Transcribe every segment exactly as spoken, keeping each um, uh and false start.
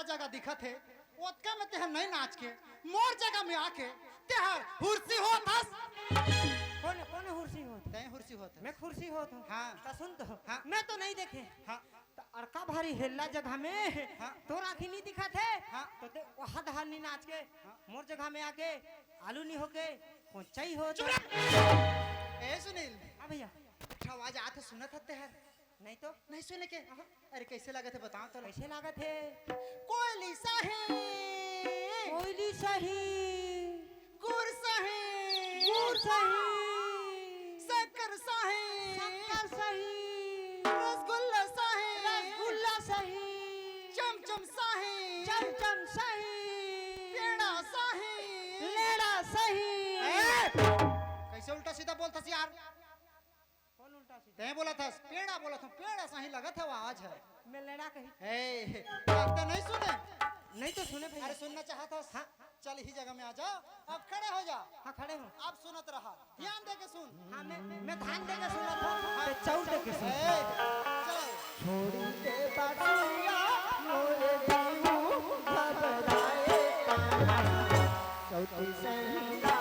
जगह दिखत हे, ओतका में तेहर नहीं नाच के, मोर जगह में आके तेहर हुरसी होत हस। कोन, कोन हुरसी होत? तैं हुरसी होत हस। मैं हुरसी होत हूँ। हाँ। त सुन तो, हाँ। मैं तो नहीं देखे। हाँ। त अड़का भारी हेल्ला जगह में हाँ। तोर आँखी नहीं दिखत हे। हाँ। तो ते वहाँ दहार नहीं नाच के, हाँ। मोर जगह में आके आलू नहीं होके कोंचा ही होत। चुप रह। ए सुनील। हाँ भैया। एक ठो आवाज आत हे, सुनत हस तेहर? नहीं तो। नहीं सुने के? हाँ। अरे कैसे लागत हे बताओ तो। कैसे लागत हे? कोयली साही। कोयली साही। गुर साही। गुर साही। शक्कर साही। शक्कर साही। रसगुल्ला साही। रसगुल्ला साही। चमचम साही। चमचम साही। पेड़ा साही। लेड़ा साही। ए! कैसे उल्टा सीधा बोलत हस यार? कोन उल्टा सीधा? तैं बोलत हस, पेड़ा बोलत हूँ, पेड़ा साही लगत हे आवाज हे। मैं लेड़ा कही। ए, अब तो नहीं सुने? नहीं तो सुने भैया। अरे सुनना चाहत हस? हाँ। चल इही जगह में आ जा, अब खड़े हो जा। हाँ, खड़े हूँ। अब सुनत रहा, ध्यान दे के सुन। हाँ, मैं, मैं ध्यान दे के सुनत हूँ, हाँ, ते चाउर दे के सुन। ए, चलो। छोड़ी दे बाटुआ मोरे जीव घबराए कान्हा, सौती सैया।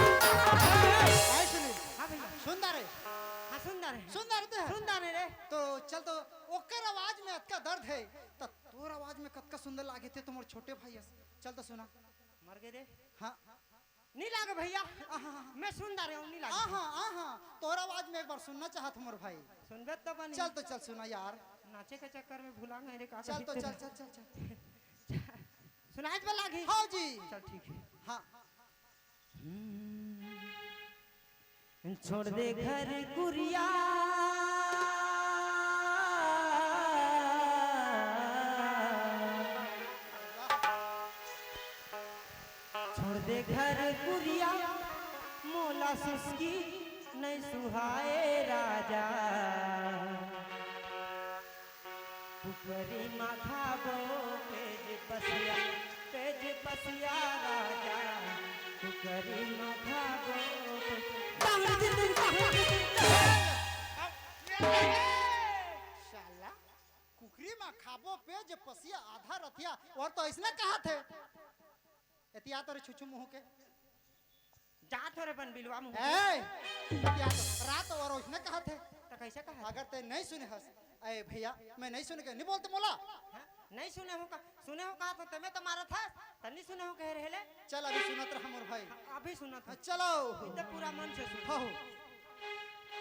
भाई सुनील, हाँ भैया। सुंदर है। हाँ, सुंदर है। सुंदर तो है। सुंदर है रे। तो चल, तो ओकर आवाज में अतका दर्द है, तो तोर आवाज में कतका सुंदर लागे थे तुम्हारे छोटे भाई अस। चल तो सुना। मर गए रे। हाँ। नहीं लागे भैया। आहा। मैं सुंदर हूँ, नहीं लागे। आहा, आहा। तोर आवाज में एक बार सुनना चाहत हूँ मोर भाई। सुनबे तो बनी। चल तो चल सुना यार। नाचे के चक्कर में भुला गए रे का चल कही तो तेरे। चल, चल, चल, चल। सुनाई तो लागी। हाँ जी। चल ठीक है। हाँ। हम्म। छोड़ दे घर कुरिया, छोड़ दे घर कुरिया, मोला सुस्की नहीं सुहाए राजा। कुकरी मा खाबो पेज पसिया, पेज पसिया राजा, कुकरी मा खाबो पेज। शाला, कुकरी मा खाबो पेज पसिया आधा रतिया, अउ तो अइसने कहत हे। एतिया तोरे छुछू मुँह के। जात हो रे बन बिलवा मुँह के। ए, एतिया तो रात अउ अइसने कहत हे। त कइसे कहत हे? अगर तैं नहीं सुने हस, ए भैया, मैं नहीं सुने के, नहीं बोलते मोला। हाँ? नहीं सुने हो का? सुने हो का तो तमे तो मारत हस, त नहीं सुने हो कह रहे ले। चल अभी सुनत रहा मोर भाई। हाँ, अभी सुनत हाँ, हो। चलो। इतना पूरा मन से सुन। हो।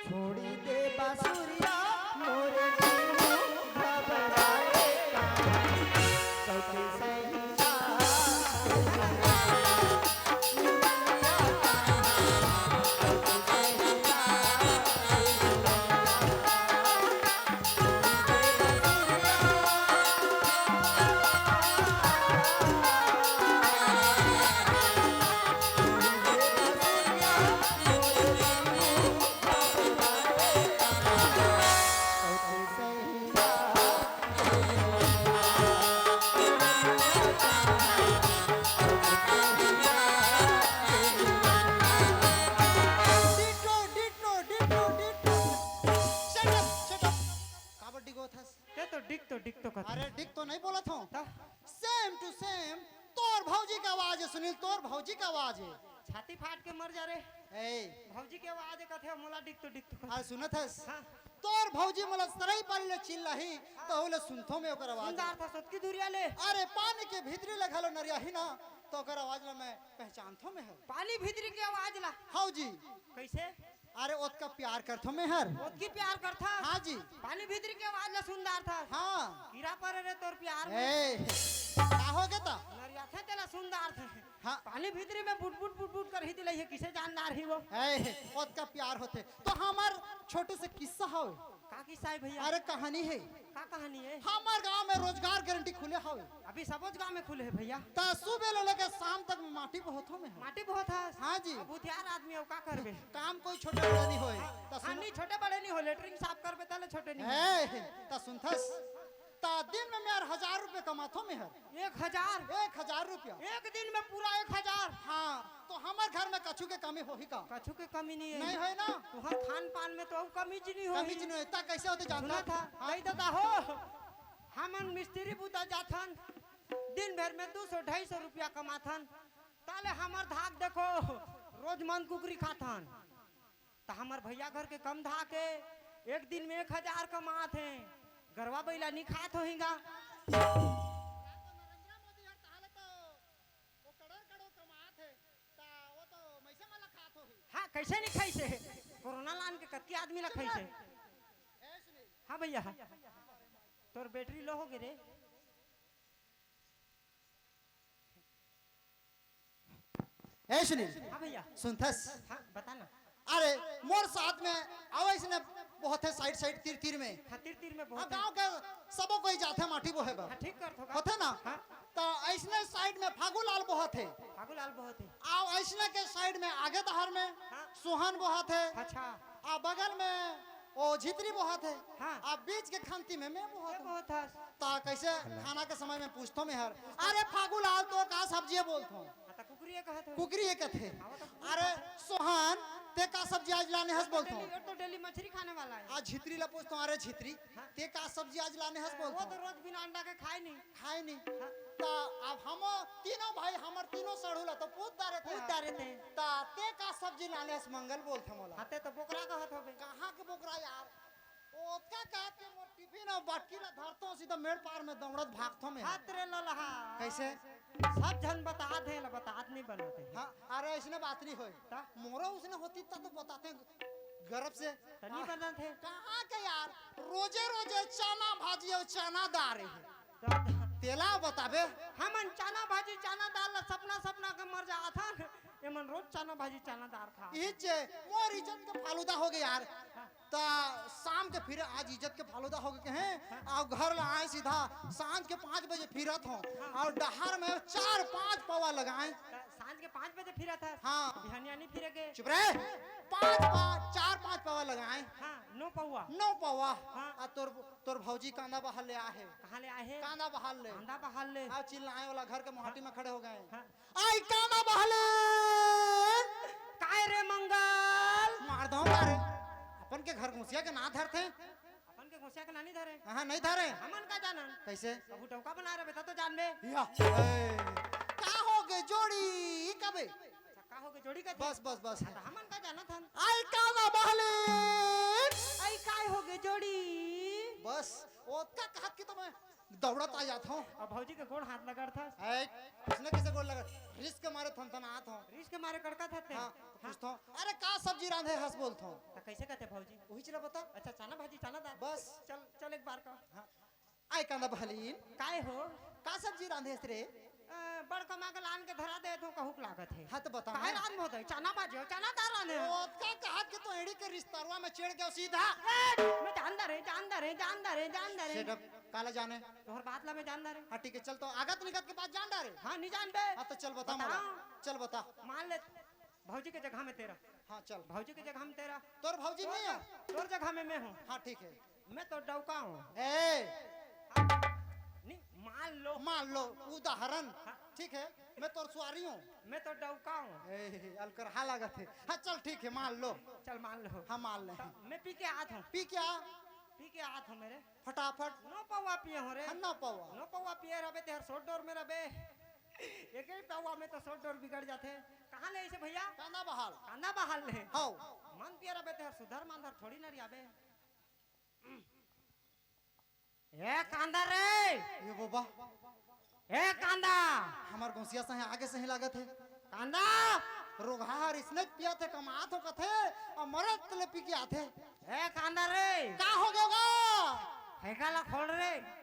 छोड़ी दे बांसुरिया मोरे जीव घबराए कान्हा, सौती सैया। Ditto, ditto, ditto, ditto. Shut up, shut up। काबर डिगोथस? ते तो डिग तो, डिग तो कथस। अरे, डिग तो नहीं बोलत हूँ। त? Same to same, तोर भौजी के आवाज हे, सुनील, तोर भौजी के आवाज हे। छाती फाट के मर जा रे। ए। भौजी के आवाज कथे, मोला डिग तो, डिग तो कथस। अरे, सुनत हस? हाँ। तोर भौजी मोला सरई पारी ले चिल्लाही, त ओला सुनथों मैं ओकर आवाज। सुंदर था सतकी धुरिया ले। अरे, पानी के भीतरी ले घलो नरियाही ना, त ओकर आवाज ला मैं पहचानथों मैं हर। पानी भीतरी के आवाज ला? हव जी। कइसे? अरे, ओतका प्यार करथों मैं हर। ओतकी प्यार करथा? हाँ जी। पानी भीतरी के आवाज ला सुन डारथा? हाँ। कीरा परे रे तोर प्यार में। ए। का हो गे त? नरियाथे तेला सुन डारथे। हाँ। पानी भीतरी में बुट बुट बुट बुट करही त लइहे, किसे जान डारही वो। ए, ओतका प्यार होथे। त हमर छोटू से किस्सा हवे। का किस्सा हे भैया? अरे कहानी हे। का कहानी हे? हमर गांव में रोजगार गारंटी खुले हवे। अभी सबोच गांव में खुले हे भैया। त सुबह ले लेके शाम तक माटी बोहत हों मैं। माटी बोहत हस? हाँ जी। अब हुथियार आदमी हो, का करबे? काम कोई छोटे बड़े नहीं होय। त हाँ, सुन। नहीं, छोटे बड़े नहीं हो, लेटरिन साफ करबे तले छोटे नहीं हो। ए, त सुनथस? त दिन में मैं हजार रुपये कमाथों मैं हर। एक हजार? एक हजार रुपया। एक दिन में पूरा एक हजार? हाँ, त हमर घर में कछु के कमी होही का? कछु के कमी नहीं हे। नहीं होय ना? तुहर खान पान में तो अउ कमी च नहीं होही। कमी च नहीं होय, त कैसे होथे जानत हस? हाँ। कही देता हो, हमन मिस्त्री बूता जाथन, दिन भर में दू सौ ढाई सौ रुपया कमाथन, तले हमर धाक देखो, रोज मन कुकरी खाथन। त हमर भैया घर के कम धाक हे, एक दिन में एक हजार कमात हे, गरवा बइला नी खात होही गा। नरेंद्र मोदी हर ताहले तो वो करोड़ करोड़ कमात हे, त वो तो मइसे मन ला खात होही। हाँ, कैसे नहीं खाइसे? कोरोना लान के कतकी आदमी ला खाइसे। ए सुनील। हाँ भैया, तोर बैटरी लो हो गे रे। ए सुनील, हाँ भैया। सुनथस? हाँ, बता ना। अरे, मोर साथ में अउ अइसने बोहत हे side side, तीर तीर में। हाँ, तीर तीर में हाँ, बोहत हे। गांव के सबो कोई जाथे माटी बोहे बर। हाँ, ठीक करथो का? होथे ना? हाँ। त अइसने side में फागू लाल बोहत हे। फागू लाल बोहत हे। अउ अइसने के side में आगे डहर में हाँ। सोहन बोहत हे। अच्छा। अउ बगल में ओ झितरी बोहत हे। हाँ। अउ बीच के खंती में मैं बोहत हूँ। बोहत हस। त कैसे खाना के समय में पूछथों मैं हर, "अरे फागू लाल, तो का सब्जी हे?" बोलथों। हाँ, त कुकरी ये कहत हो। कुकरी ये कथे। हाँ, वो तो कुकरी "अरे सोहन, ते का सब्जी आज लाने हस?" बोलथों। डेली, वो तो डेली मछली खाने वाला है। आज झितरी ला पूछथों, "अरे झितरी, हाँ। ते का सब्जी आज लाने हस?" वो बोलथों। तो रोज बिना अंडा के खाए नहीं। खाए नहीं। हाँ। त अब हम तीनों भाई, हमर तीनों सड़हूला तो पूछ डारे थे। पूछ डारे थे। त ते का सब्जी लाने हस मंगल बोलथे मोला। हाँ, ते तो बोकरा कहत होबे। कहाँ के बोकरा यार? ओतका कहत के मोर टिफिन अउ बटकी ला धरथों, सीधा मेड़ पार में दौड़त भागथों मैं। हाथ रे ललहा। कैसे? सब झन बतात हे, ला बतात नहीं बनत हे। हाँ, अरे अइसने बात नहीं होय। त? मोरो उसने होतिस त तो बतातें गर्व से। त नहीं बनत हे। कहाँ के यार, रोजे रोजे चना भाजी अउ चना दार हे। त तेला बताबे। हमन चना भाजी चना दार ला सपना सपना के मर जाथन। एमन रोज चना भाजी चना दार खा। इहिच मोर इज्जत के फालूदा हो गे यार। हाँ। त शाम के फिरे, आज इज्जत के फालूदा हो गे कहें, अउ घर ला आए सीधा सांझ के पाँच बजे फिरत हों, अउ डहर में चार पाँच पौवा लगाए। त सांझ के पाँच बजे फिरत हस? हाँ। बिहनिया नहीं फिरे के? चुप रहे। पाँच पा-, चार पाँच पौवा लगाए। हाँ, नौ पौवा। नौ पौवा। हाँ। अउ तोर, तोर भौजी कांदा बहार ले आहे। कहाँ ले आहे? कांदा बहार ले। कांदा बहार ले। अउ चिल्लाए वाला घर के मोहाटी में खड़े हो गए। हाँ। आई काना बहले। काय रे मंगल? मार दो का रे। अपन के घर घुसिया के ना धरथे। अपन के घुसिया के ना नहीं धरे। हाँ, नहीं धरे। हमन का जानन? कैसे? कभू डौका बना रहे बेटा तो जानबे। या। ए, का हो गे जोड़ी कबे? अच्छा, का हो गे जोड़ी का? बस, बस, बस। हाँ, तो हमन का जानत हन? आई काना बहले। आई काय हो गे जोड़ी? बस, ओतका कहत के तो मैं दौड़त आ जात हूँ। अब भौजी के गोड़ हाथ लगड़थस। ए, उसने कैसे गोड़ लगड़? रिस्क मारे थनथनात हूँ। रिस्क मारे कड़का था ते? हाँ, हाँ। पूछत हूँ, "अरे, का सब्जी रांधे हस?" बोलत हूँ। त कैसे कहते भौजी? वही चला बता। अच्छा, चना भाजी, चना दाल। बस। चल, चल एक बार का। हाँ। आय कांदा बहलीन। काय हो? का सब्जी रांधे हस रे? अ, बड़का माँ के लान के धरा दे तो कहूक लागत है। हाँ, तो बता काय ना। रांध मोदय? चना भाजी हो, चना दाल रांधे हो। ओतका कहत के तो एड़ी के रिश्तरवा में चिढ़ गयो सीधा। ए, मैं जानदार है, जानदार है, जानदार है, जानदार है। Shut up, काला जाने। तोहर बात ला मैं जानदार है। हाँ, ठीक है, चल तो आगत निगत के बात जान डारे। हाँ, नहीं जानबे। हाँ, तो चल बता बता। मोला। चल बता। मान ले, भौजी के जगह में तेरा। हाँ, चल। भौजी के जगह में तेरा। तोर भौजी तोर नहीं है? जग-, तोर जगह में मैं हूँ। हाँ, ठीक है। मैं तो डौका हूँ। ए! नहीं, मान लो। मान लो, उदाहरण। हाँ। ठीक है, मैं तोर सुआरी हूँ। मैं तो डौका हूँ। ए, अलकरहा लागत है। हाँ, चल ठीक है, मान लो। चल मान लो। हाँ, मान ले। तो मैं पी के आत हूँ। पी क्या? पी के आत हूँ मेरे। फटाफट। नौ पौवा पिए हो रे। हाँ, नौ पौवा। नौ पौवा पिए रहबे, तेहर सोट डोर में रहबे। एक ही पौवा में तो सोट डोर बिगड़ जाथे। कहाँ ले ऐसे भैया? कांदा बहाल। कांदा बहाल ले। हौ। मन पिए रहबे, तेहर सुधर मांधर थोड़ी नरियाबे। ए कांदा रे। ये बाबा। ए कांदा। हमार गोसिया सही आगे सही लागत है। कांदा। रोगहा हर इसने पिया थे, कमात हो कथे, और मरत ले पी के आथे। ए कांदा रे। का हो गया होगा? फेंका ला खोल रे।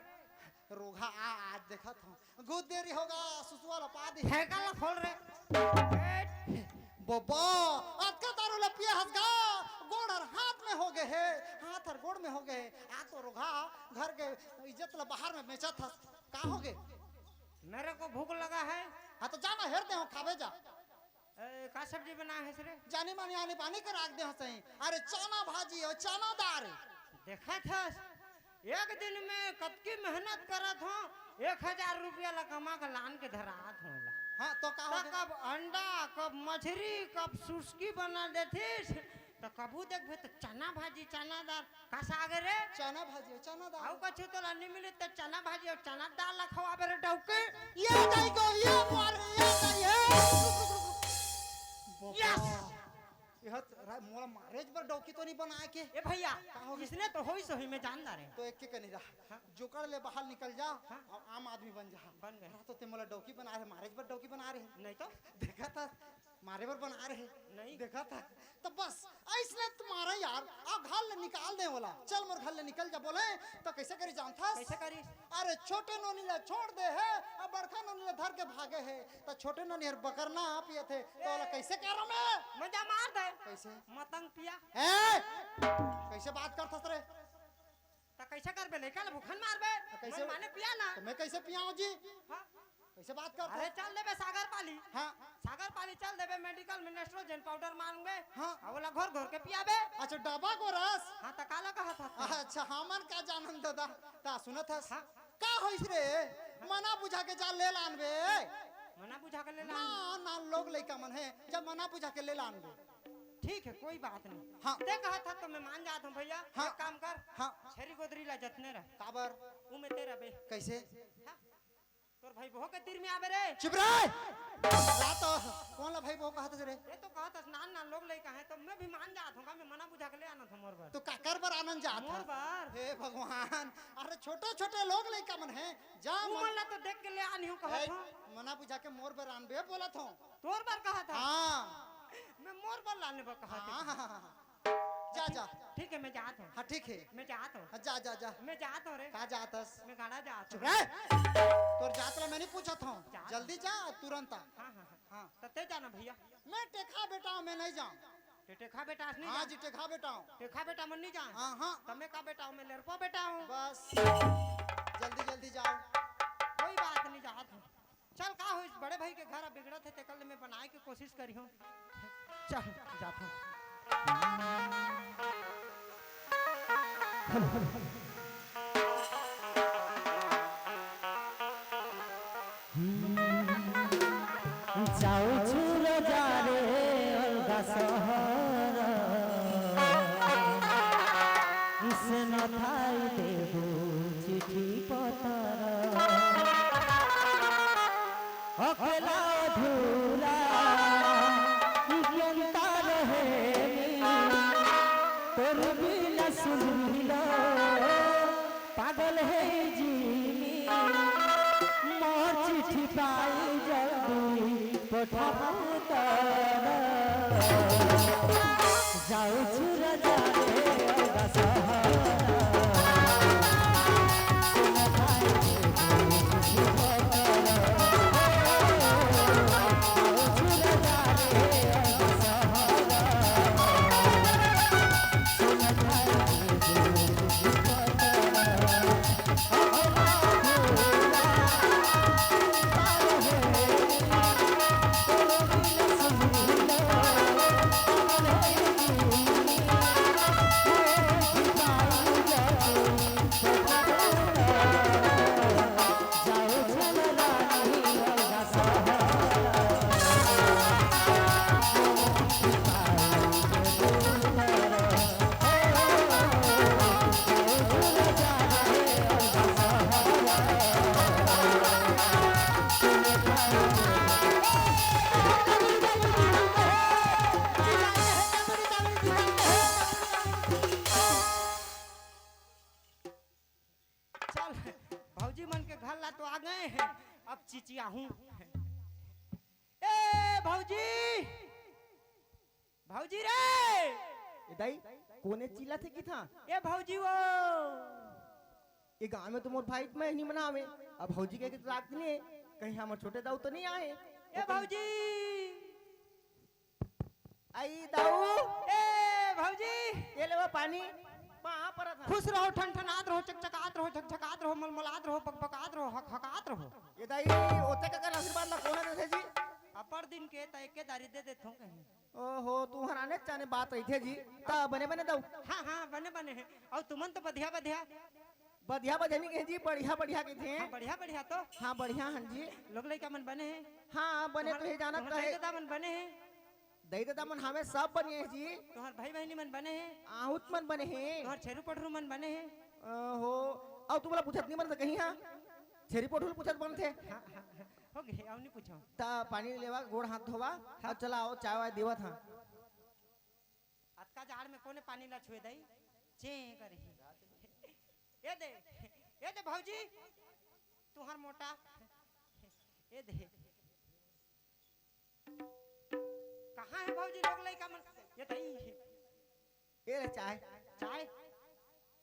रोगहा आ, आज देखत हूँ, गुद देरी होगा, सुसुआ लपा दी। फेंका ला खोल रे। बबा, अतका दारू ला पिए हस गा, गोड़ हर हाथ में हो गए हे, हाथ हर गोड़ में हो गए हे। आ तो रोगहा घर के इज्जत ला बाहर में बेचत हस, का हो गए? मेरे को भूख लगा है। हाँ तो जाना हेर दे हो, खाबे जा। ए, का सब्जी बनाए हस रे? जानी मानी आनी बानी के राख दे हो सही। अरे चना भाजी हो, चना दार। देखत हस, एक दिन में कतकी मेहनत करत हो, एक हजार रुपया ला कमा के लान के धरात हो ला। हाँ तो का हो तो गया? कब अंडा, कब मछरी, कब सुस्की बना देथिस, तो कभू देखबे तो चना भाजी, चना दार। का साग रे? चना भाजी, चना दार। अउ कछु तोला नहीं मिली तो चना भाजी अउ चना दार ला खवाबे रे डौकी। ये दाई को, ये मार, ये दाई, ये। बबा। Yes! यह त रा-, मोला मारेच बर डौकी तो नहीं बनाए के। ए भैया, का हो गया? इसने तो होई सोही में जान डारे। तो एक के कनी रहा। हाँ। जोकर ले बाहर निकल जा हाँ। अउ आम आदमी बन जा। बन गए। रहा तो ते मोला डौकी बना रहे, मारेच बर डौकी बना रहे। नहीं तो? देखा था, मारे बर बना रहे। नहीं। देखा था। तो बस, ऐसने तुम्हारा यार, आ घर ले निकाल दे बोला। चल मोर घर ले निकल जा बोले, तो कैसे करी जानथस? कैसे करी? अरे छोटे नोनी ला छोड़ दे हे, अब बड़का नोनी ला धर के भागे हे। त छोटे नोनी हर बकरना पियत हे, त ओला कैसे करो मैं? मजा मार दे। कैसे? मतंग पिया। ए! कैसे बात करथस रे? त कैसे करबे? लइका ला भूखन मारबे? त कैसे? मन माने पिया ना। त मैं कैसे पियाऊं जी? हाँ। कैसे बात करथस? अरे चल देबे सागर पाली। हाँ। सागर पाली चल देबे, medical में Nestrogen powder मांगबे। हाँ। अब ओला घोर घोर के पियाबे। अच्छा, डब्बा को रस? हाँ, त काला कहत हस? अच्छा, हमन का जानन दादा। त सुनत हस? हाँ। का होइस रे? मना बुझा के जा ले लानबे। मना बुझा के ले ना, लान। ना लोग लइका मन हे, जब मना बुझा के ले लानबे। ठीक है, कोई बात नहीं। हाँ। ते कहत हस तो मैं मान जात हूँ भैया। हाँ। एक काम कर। हाँ। छेरी गोदरी ला जतने रह। काबर? ऊ में ते रबे। कैसे? हाँ। तोर भाई बहू के तीर में आबे रे। चुप रह। रात कौन ला भाई बहू कहत हस रे? ये तो कहत हस नान नान लोग लइका हे, तो मैं भी मान जात हूँ, मैं मना बुझा के ले आना था मोर बर। तो काकर बर आनंद जात मोर हस? बर। हे भगवान, अरे छोटे छोटे लोग लइका मन हे, जा ऊ मन मन ला तो देख के ले आनी हूँ कहत ए, हूँ। मना बुझा के मोर बर आनबे बोलत हूँ। तोर बर कहत हस? हाँ। मैं मोर बर लाने बर कहत हूँ। हाँ, हाँ, हाँ, हाँ। जा, जा। ठीक है, मैं जात हूँ। हाँ, ठीक है। मैं जात हूँ। हाँ, जा, जा, जा। मैं जात हूँ रे। का जात हस? मैं गाड़ा जात चुप हूँ। रह। तोर जात ला मैं नहीं पूछत हूँ। जात जल्दी जा, तुरंत आ। हाँ, हाँ, हाँ। हाँ। त ते जाना भैया। मैं टेखा बेटा हूँ, मैं नहीं जाऊँ। ते टेखा बेटा हस नहीं हाँ जा। जी, टेखा बेटा हूँ। टेखा बेटा मन नहीं जा। हाँ, हाँ। त मैं का बेटा हूँ, मैं लेरपा बेटा हूँ। बस, जल्दी, जल्दी जाओ। कोई बात नहीं, जात हूँ। चल, का होइस, बड़े भाई के घर अब बिगड़त हे, तेकर ले मैं बनाए के कोशिश करिहूँ। चल, जाथों। जाऊ छुरा जा रे अलगा सहर, इस न थाई देबू चिट्ठी पतर। अकेला अधूरा ई केंता रहे नी, तोर बिना सुन लो पागल हे जीनी। मोर चिट्ठी पाई जल्दी पठाबू तर। जाऊ छुरा जा रे अलगा सहर। चल, भौजी मन के घर ला तो आ गए हैं, अब चिचियाहूँ। ए भौजी, भौजी रे। ए दाई, कोने चिल्लाथे किथा? ए भौजी वो। ये गांव में तो मोर भाई मैं नहीं मनावे। अब भौजी के तो लागत नहीं है, कहीं हमर छोटे दाऊ तो नहीं आए। ए भौजी, आई दाऊ। ए भौजी, ये लेवा पानी। पाँव परत हंव। खुश रहो, ठनठनात रहो, चकचकात रहो, झकझकात रहो, मलमलात रहो, बकबकात रहो, हकहकात रहो। ये दाई, ओते का कर आशीर्वाद ला कोन देथे जी? अपर दिन के त एके दारी दे देथों कहीं। ओहो, तुहर आने चाने बात रहिथे जी। त बने बने दाऊ। हाँ हाँ, बने बने हे। अउ तुमन तो बढ़िया बढ़िया। बढ़िया बढ़िया नहीं कहे जी, बढ़िया बढ़िया कहिथे। हाँ, बढ़िया बढ़िया तो। हाँ, बढ़िया हन जी। लोग लइका मन बने हे। हाँ, बने तुहर, तो हे, जानत तुहर तो हे। दाई ददा मन बने हे। दाई ददा मन हवे, सब बने हे जी। तुहर भाई बहिनी मन बने हे। आहुत मन बने हे। तुहर छेरू पढ़रू मन बने हे। ओहो, अउ तुमला पूछत नहीं मन त कहीं हाँ। छेरी पढ़रू पूछत बनथे। हाँ, हाँ, हाँ। हो गे, अउ नहीं पूछो। त पानी लेवा, गोड़ हाथ धोवा, हाँ। अउ चला आओ, चाय वाय देवत हाँ। अतका जाड़ में कोने पानी ला छुए दई? चे करही। ए दे, ए दे भौजी, तुहर मोटा। ए दे। कहाँ हे भौजी लोग लइका मन? ये दई। ये ले चाय। चाय?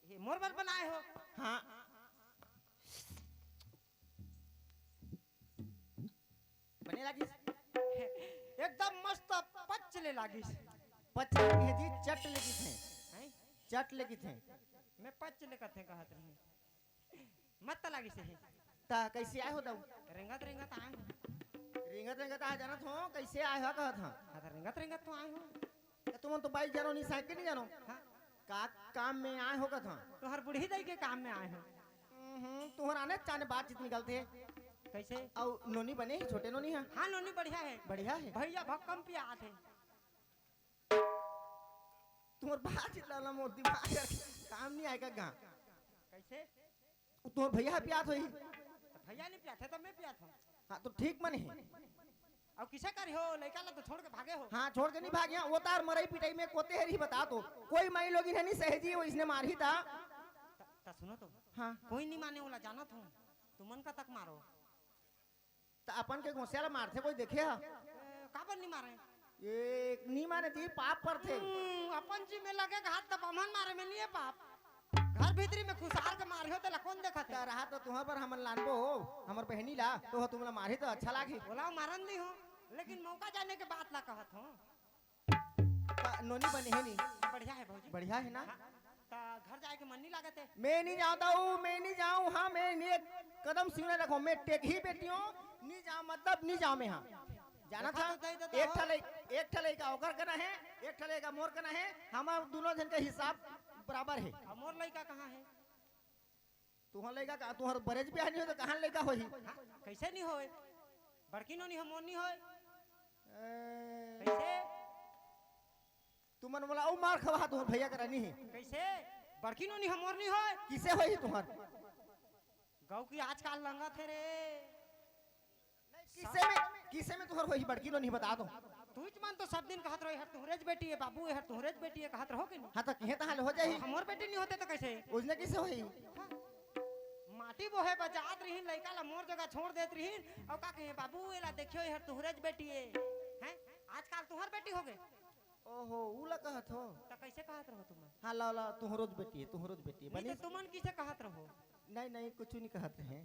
ये मोर बर बनाए हो? हाँ। बने लागिस? एकदम मस्त पच ले लागिस। पच ले कहिथे जी, चट ले कहिथे। हैं? चट ले कहिथे। मैं पच ले कथे कहत रही। मस्त लागिस हे। त कइसे आए हो दाऊ? रेंगत रेंगत आए हो। रेंगत रेंगत आए, जानत हो, कइसे आए हो कहत हंव। हाँ, त रेंगत रेंगत तो आए हो। त तुमन तो बाइक जानो नहीं, साइकिल नहीं जानो। हाँ। का काम में आए हो कहत हंव? तुहर बूढ़ी दाई के काम में आए हो। हम्म, तुहर आने चाने बातचीत निकलथे। कइसे? अउ नोनी बने हे, छोटे नोनी हे? हाँ, नोनी बढ़िया हे। बढ़िया हे? भइया भक्कम पियात हे। तुहर बातचीत ला ना मोर दिमाग हर काम नहीं आए का गा। कइसे? तुहर भइया ह पियात होही। त भइया नहीं पियात हे, त मैं पियात हंव। हाँ, त ठीक मन हे। अउ किसे करही हो, लइका ला तो छोड़ के भागे हो। हाँ, छोड़ के नहीं भागे हंव, वो तार मरई पिटई में कोते हरही बता तो। कोई माई लोगिन हे नहीं सहेजी, वो इसने मारही त। त, त सुनो तो। हाँ। कोई नहीं माने ओला, जानत हंव। तुमन का तक मारो। त अपन के गोसिया ला मारथे, कोई देखे ह? ए, काबर नहीं मारे? ये नहीं माने जी, पाप परथे। हम्म, अपन जी में लगे घात त बमन मारे में नहीं हे पाप। घर भीतरी में खुसार के मारे हो, तेला कोन देखत हे? त रहा त तुहर बर हमन लानबो हो, हमर बहिनी ला, त तुमला मारही त अच्छा लागही। ओला मारन नहीं हो, लेकिन मौका जाने के बात ला कहत हंव। त नोनी बने हे नहीं? बढ़िया हे भौजी। बढ़िया हे ना? हाँ, त घर जाए के मन नहीं लागत हे। मैं नहीं जाता हूँ, मैं नहीं जाऊँ। हाँ, मैं नहीं, एक कदम सीना रखो, मैं टेकही बेटी हंव, नहीं जाऊँ मतलब नहीं जाऊँ मैं। हाँ, जानत हस, एक ठा लइ-, एक ठा लइका ओकर कना हे, एक ठा लइका मोर कना हे, हमर दूनों झन के हिसाब बराबर हे। अउ मोर लइका कहाँ हे? तुहर लइका का, तुहर बरेज बियाह नहीं होय त कहाँ लइका होही? हाँ, कइसे नहीं होय? बड़की नोनी ह मोर नहीं होय? ए, कइसे? तुमन मोला अउ मार खवा, तुहर भइया करा नहीं हे। कइसे? बड़की नोनी ह मोर नहीं होय? किसे होही तुहर? गऊ की आजकल लंगत हे रे। किसे में, किसे में तुहर होही बड़की नोनी, बता तो। तुहिच मन तो सब दिन कहत रहो, "एहर तुहरेच बेटी हे बाबू, एहर तुहरेच बेटी हे," कहत रहो कि नहीं? हाँ, त किहे तहाँ ले हो जाही। हमर बेटी नहीं होते त कइसे? ओइसने किसे होही? हाँ। माटी बोहे बर जात रहिन, लइका ला मोर जगह छोड़ देत रहिन, अउ का कहे, "बाबू, एला देखियो, एहर तुहरेच बेटी हे।" हैं? आजकल तुहर बेटी हो गे। ओहो, उ ला कहत हो? त कइसे कहत रहो तुमन? हाँ, ला, ला, तुहरोच बेटी हे, तुहरोच बेटी हे। नहीं बनी? त तुमन किसे कहत रहो? नहीं, नहीं, कुछ नहीं कहत रहे।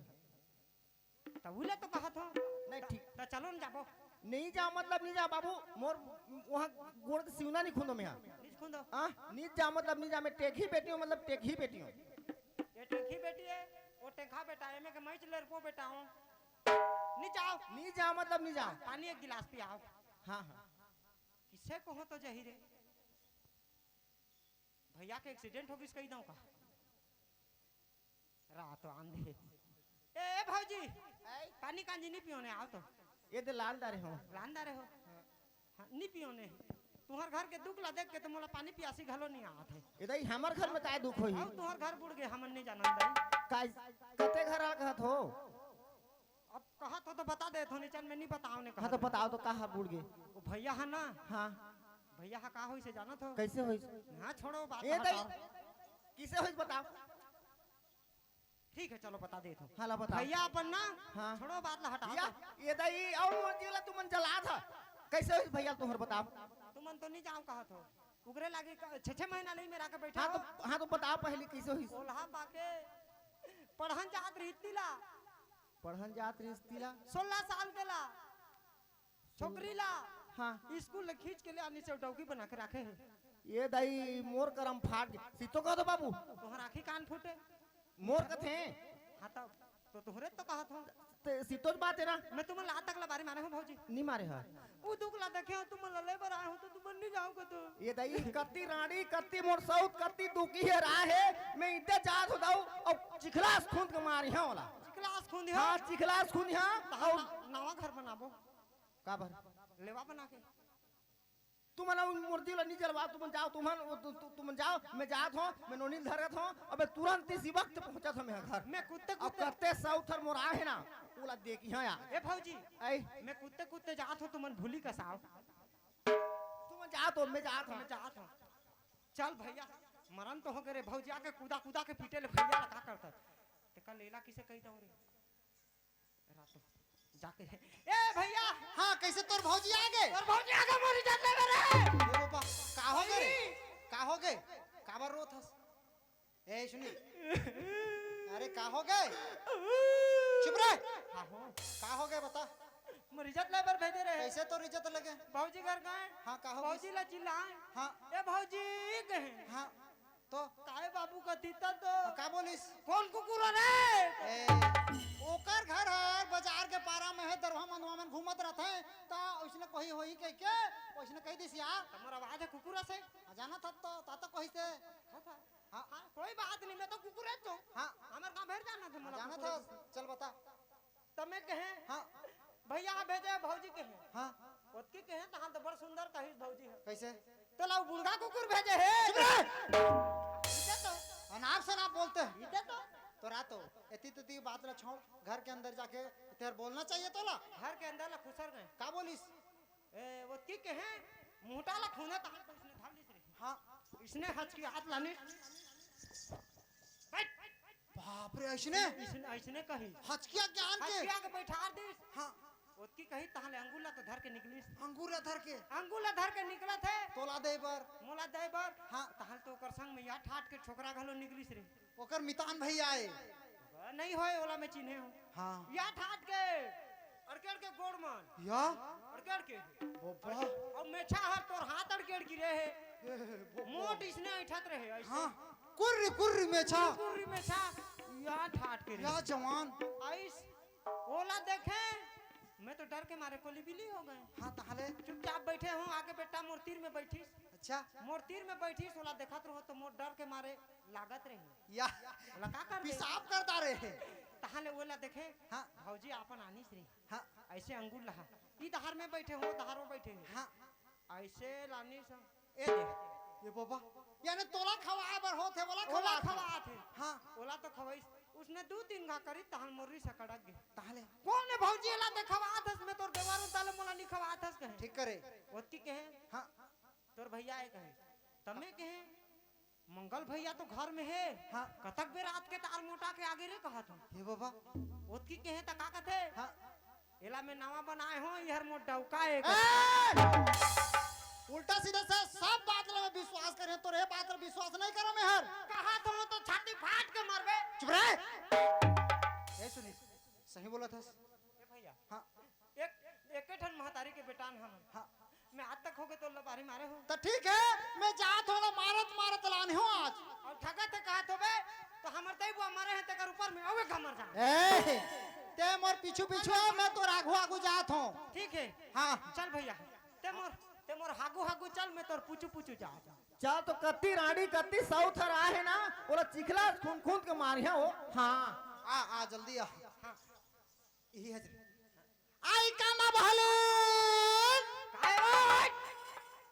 त उला तो कहत हो। नहीं, त, ठीक। त चलो न जाबो। नहीं जाओ मतलब नहीं जाओ बाबू, मोर वहाँ गोड़ के सिवना नहीं खुंदो मैं। नहीं खुंदो। हाँ, नहीं जाओ मतलब नहीं जाओ, मैं टेकही बेटी हंव, मतलब टेकही बेटी हंव। ये टेकही बेटी हे, वो टेकहा बेटा हे, मैं के मैच लड़पो बेटा हंव। नहीं जाओ। नहीं जाओ मतलब नहीं जाओ। पानी एक गिलास पियाओ। हाँ, हाँ। किसे कहो तो जही रे। भइया के accident हो गिस कही दंव का? रात आंधे। ए, ए भौजी, ऐ? पानी कांजी नहीं पियोने, आओ तो। ये दे लान डारे हो। लान डारे हो? हाँ, नहीं पियोने। तुहर घर के दुख ला देख के तो मोला पानी पियासी घलो नहीं आत हे। ए दाई, हमर घर में काय दुख होही? आओ, तुहर घर बुड़ गे, हमन नहीं जानन दाई। काय, कते घर आ कहत हो? अब कहत हो तो बता देथों, नहीं चल मैं नहीं बताओ ने हाँ, कहत तो हो। बताओ तो कहाँ बुड़ गे? वो भइया हे ना? हाँ। भइया हा का होइसे जानत हो? कैसे होइस? हाँ, छोड़ो बात ए ला दाई, हटाओ। किसे होइस बताओ? ठीक है, चलो बता देथों। हाँ, ला बताओ। भइया अपन ना, हाँ। छोड़ो बात ला हटाओ या, तो। ए दाई, अउ मोर जीव ला तुमन जलात हा। कैसे होइस भइया तुहर बताओ? तुमन तो नहीं जाओ कहत हो। उगरे लागी क-, छह छह महीना ले मेर आके बैठे तो, हो। हाँ, तो बताओ पहली कैसे होइस? ओलहा पाके पढ़न जात रहिस तिला। पढ़न जात रहिस तिला। सोलह साल के ला। छोकरी ला। हाँ। स्कूल ले खींच के ले आनी से डौकी बना के राखे हे। ये दाई, मोर करम फाट गे। सीतो कह दो बाबू। तोहर आँखी कान फूटे। मोर कथे। हाँ, तब तो तोहरे तो कहत हूँ। ते सीतो बात है ना। मैं तुमन ला तक लबारी मारे हूँ भौजी। नहीं मारे हा। वो दुख ला देखे हो, तुमन ला ले बर आए हो तो तुमन नहीं जाओगे तो। ये दाई, कत्ती रांडी, कत्ती मोर सौत, कत्ती दुखी हे राह हे। मैं इतने जात हो दाऊ, और चिखलास खुंद के मारी हाँ वाला। चिखलास खुंद हाँ, हाँ। चिखलास खुंद हाँ। तहां और ना-, नवा घर बनाबो। का बर? लेवा बना के। तुमन अउ मोर दिल नी जलवा, तुमन जाओ, तुमन, तु-, तु-, तुमन जाओ, मैं जात हूँ, मैं नोनी धरत हूँ, अबे तुरंत इसी वक्त पहुँचत हूँ मैं घर। मैं कुत्ते, अब कुत्ते। कत्ते सौथर मोर आहे ना, ओला देखी हाँ यार। ए भौजी, आई। मैं कुत्ते, कुत्ते जात हूँ, तुमन भूली कसाओ। तुमन जात हो, मैं जात हूँ। मैं जात हूँ। चल भैया, मरन तो हो गए रे, भौजिया के कूदा, कूदा के पीटे ले भैया ला का करता। तेका लेला किसे कही दऊं रे? रातो जाके, ए भैया। हाँ, कैसे तोर भौजी आ गए? तोर भौजी आ गए, मोर इज्जत ले रे। ए बाबा, का हो गए रे? भौजी। का हो गए? काबर रोत हस? ए सुनी, अरे का हो गए? चुप रह। का हो? का हो गए बता? मोर इज्जत ले बर भेजे रहे। कैसे तोर इज्जत लगे? भौजी घर गए। हाँ, का हो गए? भौजी ला चिल्लाए। हाँ। ए भौजी कहे। हाँ। तो? काय बाबू कथी त तो? हाँ, का बोलिस? कौन कुकुर रे? ए, ओकर घर हर बाजार के पारा में है, दरवा मनवा मन घूमत रहत है, त उसने कोई होई कह के, उसने कह दिस यार। हमर आवाज है कुकुर से। हाँ, जाना था तो, ता तो कोई से। हाँ, था। हाँ। हाँ, कोई बात नहीं, मैं तो कुकुर है तो। हाँ। हमर गाँव भर जाना था, हाँ, मोला जाना कुकुर था, है। चल बता। त मैं कहे, हाँ। भैया भेजे भौजी कहे। हाँ। ओतकी कहे, तहां तो बड़ सुंदर कहिस भौजी है। कैसे? तोला वो बुढ़ा कुकुर भेजे हे। चुप रह। इते तो। अनाप शनाप बोलते हैं। इते तो। तो रातो, एती तेती बात ला छोड़, घर के अंदर जाके तेर बोलना चाहिए तोला। घर के अंदर ला खुसर गए। का बोलिस? ए, ओतकी कहे, मुहटा ला खूने तहां तो इसने धर लिस रे। हाँ। इसने हचकी हाथ लानी। बैठ। बाप रे, ऐसने? इसने, ऐसने कही। हचकिया ज्ञान के? हचकिया के बैठार दिस। हाँ। ओतकी कही, तहां ले अंगुल ला तो धर के निकलिस। अंगुल ला धर के? अंगुल ला धर के निकलत हे। तोला दे बर? मोला दे बर। हाँ। तहां ले तो ओकर संग में या ठाट के छोकरा घलो निकलिस रे। ओकर मितान भैया आए। नहीं होय, ओला मैं चिन्हे हूँ। हाँ। या ठाट के, अड़केड़ के गोड़ मन। या? अड़केड़ के। बाबा। और मेछा हर तोर हाथ अड़केड़ की रे हे। ए, बाबा। मोट इसने ऐठत रहे, ऐसे। हाँ। कुर्री, कुर्री मेछा। कुर्री मेछा। या ठाट के रे। या जवान। आइस, ओला देखे, मैं तो डर के मारे कोली बिली हो गए। हाँ, तहां ले? चुपचाप बैठे हूँ, आगे बेटा मोर तीर में बैठिस। अच्छा। मोर तीर में बैठिस, ओला देखत रहो तो मोर डर के मारे लागत रहे। या। ओला का कर दे? पेशाब करता रहे। तहां ले ओला देखे, हाँ। भौजी आपन आनिस रे। हाँ। ऐसे अंगुल लहा। ई धार में बैठे हो, धार में बैठे हो। हाँ। ऐसे लानिस। ए दे। ये बाबा, यानी तोला खवाए बर होत हे, ओला ओला खवात हे। खवात हे। हाँ। ओला तो खवाइस। उसने दू तीन घा करी, तहां मोर रीस कड़क गे। तहां ले? कौन है भौजी, एला दे खवात हस, मैं तोर देवर हूँ, तहां ले मोला नी खवात हस कहे। ठीक करे। ओतकी कहे। हाँ। तोर भैया आए कहे। त मैं कहे, मंगल भैया तो घर में हे। हाँ। कतक बेर रात के तार मोटा के आगे रे कहत हूँ। हे बाबा। ओतकी कहे त का कथे? हाँ। एला मैं नवा बनाए हो, ये हर मोर डौका हे। ए! उल्टा सीधा से सब बात ला मैं विश्वास करे, तोर ए बात ला विश्वास नहीं करो मैं हर। कहत हूँ तो छाती फाट के मरबे। चुप रहे। ए सुनी, सही बोलत हस। ए भैया। हाँ। एक, एके ठन महतारी के बेटान हम। हाँ। मैं आज तक होगे तो लबारी मारे हो। त ठीक है, मैं जात हो ला मारत मारत लाने हो आज। और ठगत हे कहत होबे, तो हमर दई बुआ मरे हैं तेकर ऊपर में अवे घमर जा। ए, ते मोर पीछू पीछू आ, मैं तोर आगू आगू जात हूँ। ठीक है। हाँ। चल भैया, ते मोर, ते मोर हागू हागू चल, मैं तोर पूछू पूछू जात हूँ। चल तो कत्ती रांडी, कत्ती सौथर आहे ना, ओला चिखला खूंद खूंद के मारिया हो। हाँ। आ, आ, जल्दी आ। हाँ। यही है। आई काना बहले। काय रे?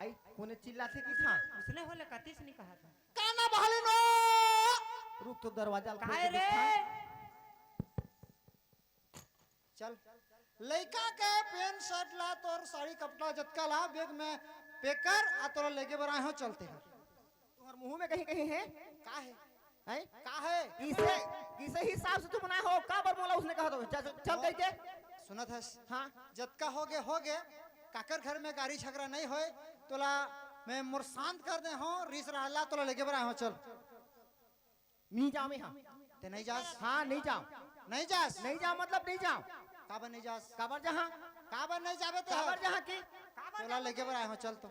आई, कोने चिल्लाथे कि था? उसने होले कतिस नहीं कहा था। काना बहले नो। रुक तो दरवाजा ल खोल काय के रे? देखा। चल। लइका के पैंट शर्ट ला, तोर साड़ी कपड़ा जतका ला, बैग में पैक कर, आ तोला लेके बर आए हो, चलते हैं। तुम्हारे मुंह में कहीं कहीं है? का है? हैं? का है? किसे, किसे हिसाब से तुम बनाए हो? का बर बोला उसने कहा तो? चल, चल, चल, कह के। सुनत हस? हाँ। जतका होगे, होगे। काकर घर में गारी झगरा नहीं होए, तोला मैं मोर शांत कर दे हो, रीस रहला, तोला लेके बर आए हो, चल। मी जामे हाँ। ते नहीं जास? हाँ, नहीं जाओं। नहीं जास? नहीं जाओं मतलब नहीं जाओं। काबर नहीं जास? काबर जहाँ? काबर नहीं जाबे ते? काबर जहाँ की? तोला लेके बर आए हो, चल तो।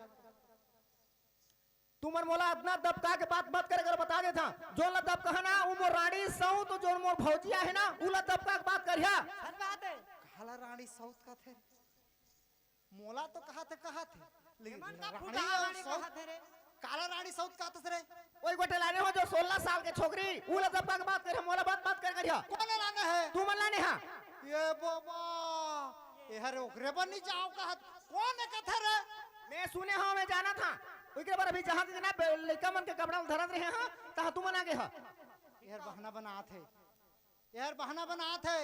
तुमन मोला अतना दबका के बात मत करे कर, बता देथंव। जोन ला दबका ना, वो मोर रानी सौत, तो जोन मोर भौजी आहे ना, उला दबका के बात करिहा। सच बात है। काला रानी सौत का थे? मोला तो कहा थे, कहा थे। लेकिन एमन का रानी फुटा रानी सौत, कहा थे रे? काला रानी सौत का थे रे? ओई गोटे लाने हो जो सोलह साल के छोकरी, उला दबका के बात करिहा, मोला बात मत करे करिहा। कोन लाने है? तुमन लाने हा। ये बाबा, ये हरे ओकरे बर नहीं जाओ कहा थे। कोन है कथे रे? मैं सुने हंव, मैं जानथंव। ओकरे बर अभी जहाँ के ना बे-, लइका मन के कपड़ा ल धरत रहे हंव, तहाँ तुमन आगे हा। ये हर बहाना बनात हे, ये हर बहाना बनात हे।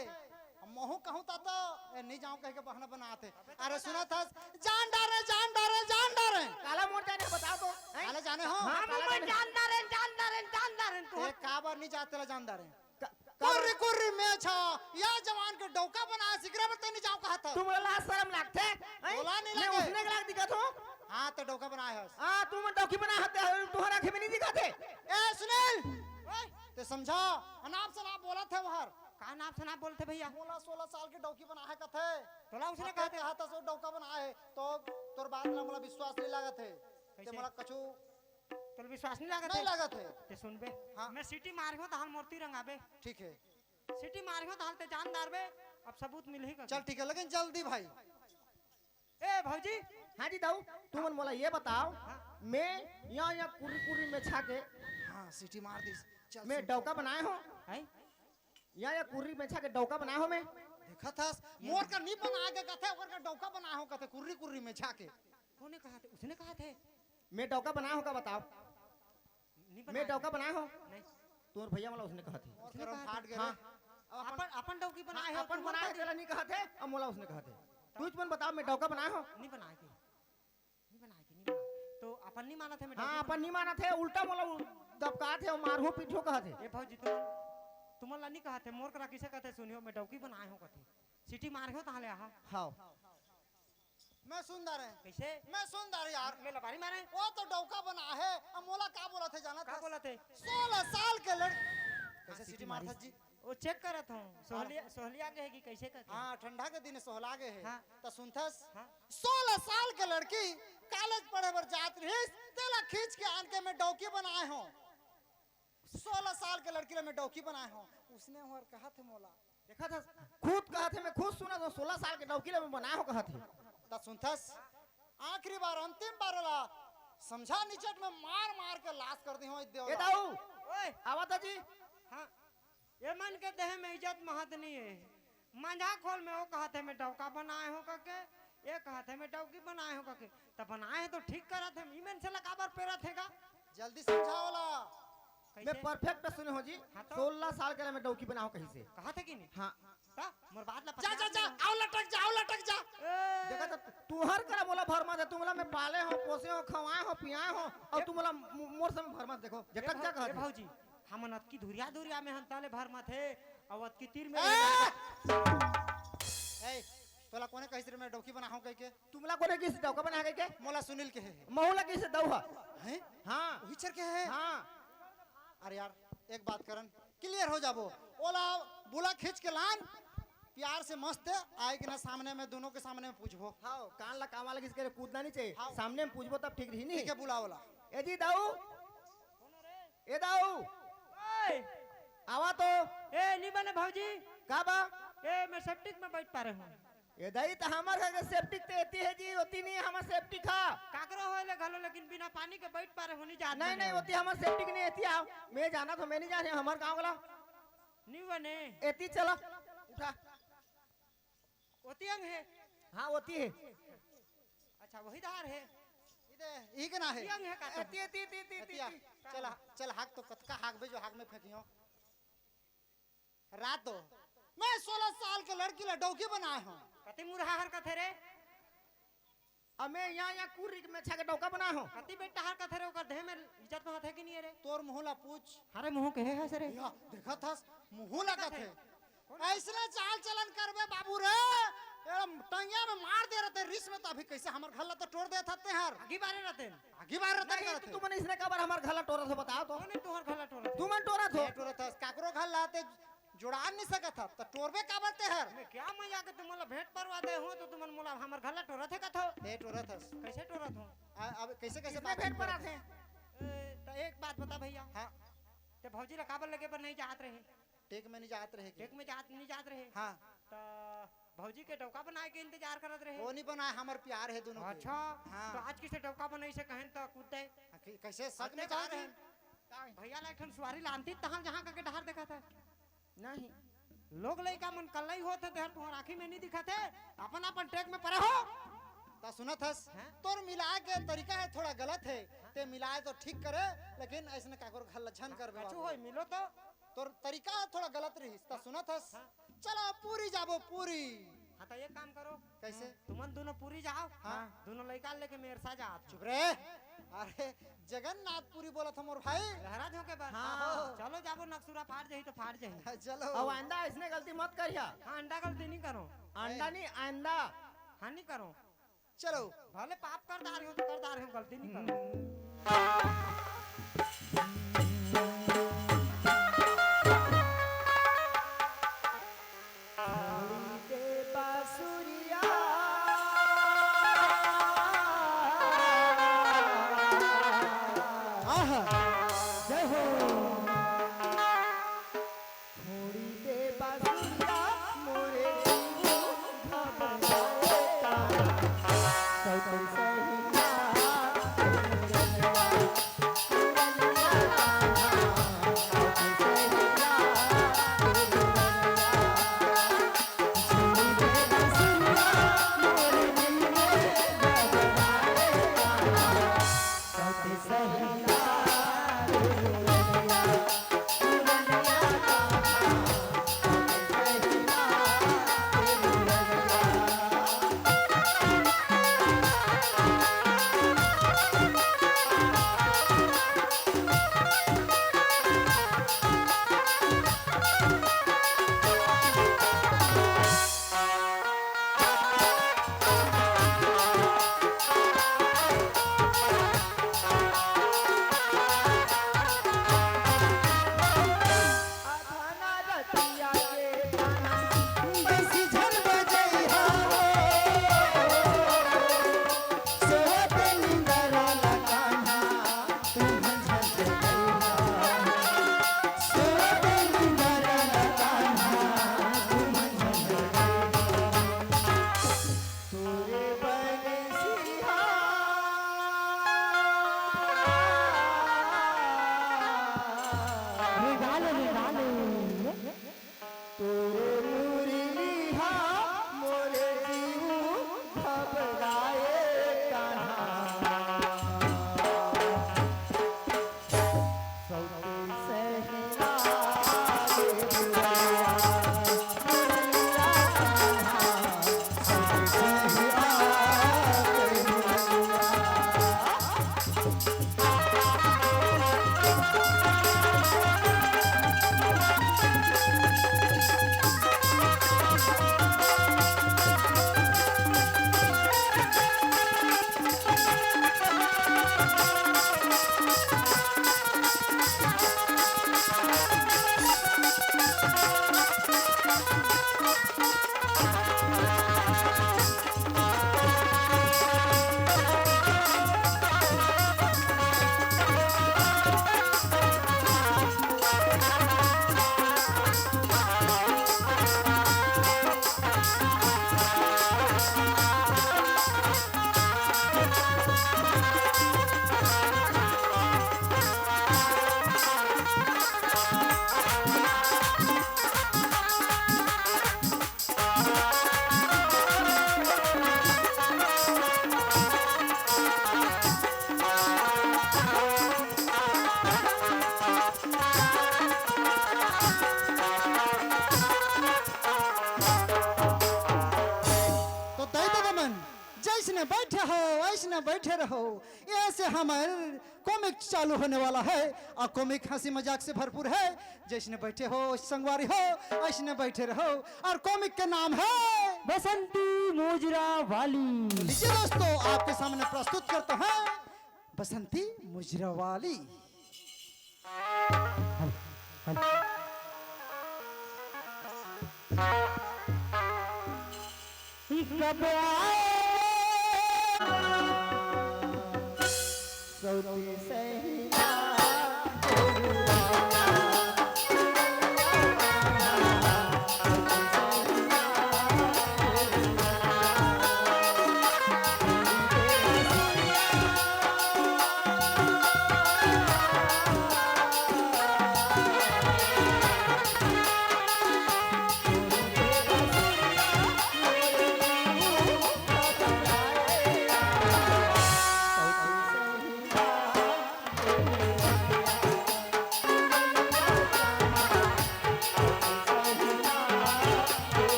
अब महूँ कहूँ ता तो, ए, नहीं जाओं कह के बहाना बनात हे। अरे सुनत हस, जान डारे, जान डारे, जान डारे। काला मोर जाने, बताओ तो, हैं? काला जाने हो? हाँ, काला जाने। जान डारे, जान डारे, जान डारे तू। ए, काबर नहीं जात तेला जान डारे? क-, कुर्री, कुर्री में छा, या जवान के डौका बनाए, सिगरा बर ते नहीं जाओ कहा थे। तुमला लाज शरम लागथे, हैं? बोला नहीं मैं लागे। उसने के लाग दिखत हंव। हाँ, तो डौका बनाए हस। हाँ, तुमन डौकी बनाए हस, तुहर आँखी में नहीं दिखत हे। ए, सुनील! ओए! ते समझा, अनाप शनाप बोलत हे वहर। का अनाप शनाप बोलथे भैया? मोला सोलह साल के डौकी बनाए कथे। तोला उसने कहा थे? कहा थे सो डौका बनाए हे, तो तोर बात ला मोला विश्वास नहीं लागत हे। ते कैसे? मोला कछु तोला विश्वास नहीं लागत नहीं हे? लागत हे। ते सुन बे, हाँ। मैं सीटी मारहूँ, तहां मोर तीर रंगाबे। ठीक है। सीटी मारहूँ, तहां ते जान डारबे, अब सबूत मिलही का। चल ठीक है, लेकिन जल्दी भाई। ए भौजी। हाँ जी दाऊ, तुमन मोला ये बताओ, हाँ। मैं या, या कुर्री कुर्री में छा के हाँ, सीटी मार दिस। चल, मैं सीटी। डौका बनाए हंव। हैं? या, या कुर्री में छा के डौका बनाए हंव मैं। देखत हस, मोर कर नहीं बनाए के कथे, ओकर कर डौका बनाए हंव कथे, कुर्री कुर्री में छा के। कोने कहा थे? उसने कहा थे। मैं डौका बनाए हंव का बताओ? नहीं मैं बनाए डौका थे। बनाए हंव। नहीं। तोर भैया वाला उसने कहा थे। मोर उसने करम कहा फाट थे। गए हाँ। रे। अब अपन अपन, अपन डौकी बनाए हाँ, हो, अपन तुमन बनाए कहा थे। तेला नहीं कहा थे, अब मोला उसने कहा थे। तू तुमन बताओ, मैं डौका बनाए हंव? नहीं बनाए थे। नहीं बनाए के, नहीं बनाए। तो अपन नहीं मानत हे, मैं हाँ, डौकी अपन नहीं मानत हे, उल्टा मोला उ-, दबकात हे अउ मारहूँ पीटहूँ कहत हे। ए भौजी, तुमन, तुमन ला नहीं कहत हे, मोर करा किसे कहत हे, सुनियो, मैं डौकी बनाए हंव कहत हे। सीटी मारहूँ तहां ले आहा। हाँ। मैं सुन डारे। कैसे? मैं सुन डारे यार। मैं लबारी मारे। वो तो डौका बनाए हे, अब मोला का बोलत हे जानत का हस? बोलत हे? सोलह साल के लड़-, कैसे हाँ, सीटी सीटी मारत मारिस। हस जी? वो चेक करत हंव, सोहलिया, हाँ। सोहलिया गे हे कि कैसे करके? हाँ, ठंडा के दिन सोहला गे हे। हाँ। त सुनथस? हाँ। सोलह साल के लड़की कॉलेज पढ़े बर जात रहिस, तेला खींच के आन के मैं डौकी बनाए हंव। सोलह साल के लड़की ला मैं डौकी बनाए हंव। उसने हर कहा थे मोला। देखत हस, खुद कहा थे, मैं खुद सुनत हंव, सोलह साल के डौकी ला मैं बनाए हंव कहा थे। त सुनथस? आखिरी बार, अंतिम बार ला समझा निचट में मार मार के लाश कर दिहूं ए देवला। दाऊ, ओए। आवा था जी। हाँ। ये मन के देह में इज्जत महत नहीं है। मंझा खोल में वो कहत हे, "मैं डौका बनाए हंव," कके, ये कहत हे, "मैं डौकी बनाए हंव," कके। त बनाए हे तो ठीक करत हे, ई मन से लकाबर पेरत हे का? जल्दी समझाओ ला। कैसे? मैं परफेक्ट सुने हंव जी। हाँ तो? सोलह साल के ले मैं डौकी बनाए हंव कहिसे। कहत हे कि नहीं? हाँ। त मोर बात ला जा, पकड़ा जा, जा, नहीं। आओ लटक जा, आओ लटक जा। ए। देखा त तुहर करा मोला भरमत हे, तुमला मैं पाले हंव, पोसे हंव, खवाए हंव, पियाए हंव, अउ ए। तुमला मो-, मोर से भरमत हे, देखो, ए जटक भौ-, जा कहत ए हे। भौजी, हमन अतकी धुरिया धुरिया में हन तले भरमत हे, अउ अतकी तीर में ए! ए, तोला कोने कहिस रे मैं डौकी बनाहूं कहिके? तुमला कोने कहिस डौका बनाहूं कहिके? मोला सुनील कहे हे। महूं ला कहिस दाऊ हा। हैं? हाँ। उही चर के हे? हाँ। अरे यार, एक बात करन, क्लियर हो जाबो। ओला बुला खींच के लान, प्यार से मस्त आए के ना सामने में, दोनों के सामने में पूछबो। हाँ, कान ला कान वाला किसी के कूदना नहीं चाहिए। हाँ। सामने में पूछबो तब ठीक रही नहीं। ठीक है, बुला ओला। ए जी दाऊ, ए दाऊ, ओए! आवा तो। ए, नहीं बने भौजी। का बा? ए, मैं सेप्टिक में बैठ पा रहे हूँ। ए दाई, त हमर घर के सेप्टिक ते एती हे जी, ओती नहीं हे हमर सेप्टिक हा। काकरो होय ले घलो, लेकिन बिना पानी के बैठ पा रहे हो, नहीं जात नहीं, बने नहीं, हो। ओती हमर सेप्टिक नहीं, एती आओ। मैं जाना तो मैं नहीं जाने, हमर गाँव वाला। नहीं बने। एती चला, उठा। ओती अंग है। हाँ, ओती है। अच्छा, वही धार है। इदे, ई के ना है? ई अंग है का तो? एती, एती, एती, एती, एती आ। एती। चल, चल, हाक तो कतका हाक बे जो हाक में फेंकी हो। रात दो। मैं सोलह साल के लड़की ला डौकी बनाए हूँ। कति मुरहा हरकत है रे? अमे यहाँ, यहाँ कुर्री में छा के डौका बनाए हूँ। कति बेटा हरकत है रे? ओकर देह में इज्जत महत है कि नहीं है रे? तोर मुँह ला पूछ। अरे मुँह के है से रे? या, देखत हस, मुँह ला कथे। कथे। ऐसने चाल चलन करबे बाबू रे। अरे, टंगिया में मार दे रहिते रिस में, त अभी कइसे हमर घर ला तो टोर देथस तेहर। आगी बारे रहिते। आगी बारे रहिते नहीं, करत तो हे। तुमन इसने काबर हमर घर ला टोरत हो, बताओ तो। कोन हे तुंहर घर ला टोरत हे? तुमन टोरत हो। ए, टोरत हस, काकरो घर ला ते जुड़ान नहीं सकत हस, त टोरबे काबर तेहर? मैं क्या मजाक हे, तुमन ला भेंट परवा दे हो, त तुमन मोला हमर घर ला टोरत हे कथो। ए, टोरत हस। कइसे टोरत हो? आ, अब कइसे, कइसे इसने बात भेंट करत परत हे? हे? ए, त एक बात बता भइया। हाँ। ते भौजी ला काबर लेगे बर नहीं जात रहे? टेक में नहीं जात रहे के? टेक में जात, नहीं जात रहे। हाँ। त भौजी के डौका बनाए के इंतजार करत रहे। वो नहीं बनाए, हमर प्यार हे दोनों के। अच्छा, हाँ। त आज कइसे डौका बनाइस कहेन त कूद दे। हाँ, कि-, कइसे शक में जा रहे हैं? भइया ला एक ठन सुवारी लानती, तहाँ जहाँ करके डहर देखत हे। नहीं। लोग लइका मन कल्लई होत हे, तेहर तुंहर आँखी में नहीं दिखत हे, अपन अपन टेक में परे हो। त सुनत हस, हैं? तोर मिलाए के तरीका हे थोड़ा गलत हे, ते मिलाए तो ठीक करे, लेकिन अइसने काकरो घर ला झन करबे कछु बाबू। होय, मिलो तो। तोर तरीका थोड़ा गलत रहिस, त सुनत हस? हाँ। चलो पूरी जाबो पूरी। हाँ, त एक काम करो। कइसे? तुमन दोनों पूरी जाओ। हाँ। दोनों लइका लेके मेरसा जात हो। चुप रे। अरे, जगन्नाथ पूरी बोलत हो मोर भाई। लहरा झोंके बर। हाँ। चलो जाबो, नकसुरा फाट जाही त फाट जाही। चलो। अब आइंदा अइसने गलती मत करिहा। हाँ, आइंदा गलती नहीं करो। आइंदा नहीं, आइंदा। हाँ, नहीं करो। चलो। भले पाप कर डारे हो त कर डारे हो, गलती नहीं करो। आहा, जय हो। छोड़ी दे बांसुरिया मोरे जीव घबराए का। सौतन सहिया तोरे मुरली हा मोरे जीव घबराए कहाँ। सौते सहिया रे बुआ, मुरलिया कहाँ? सौते सहिया रे बुआ। तो दाई ददा मन, जइसने बइठे हो, अइसने बइठे रहो। ऐसे हमर कॉमिक चालू होने वाला है अउ कॉमिक हंसी मजाक से भरपूर है। जइसने बइठे हो संगवारी हो, अइसने बइठे रहो। अउ कॉमिक के नाम है बसंती मुजरा वाली। तो लीजिए दोस्तों, आपके सामने प्रस्तुत करता है बसंती मुजरा वाली। कब आए सौती सैया।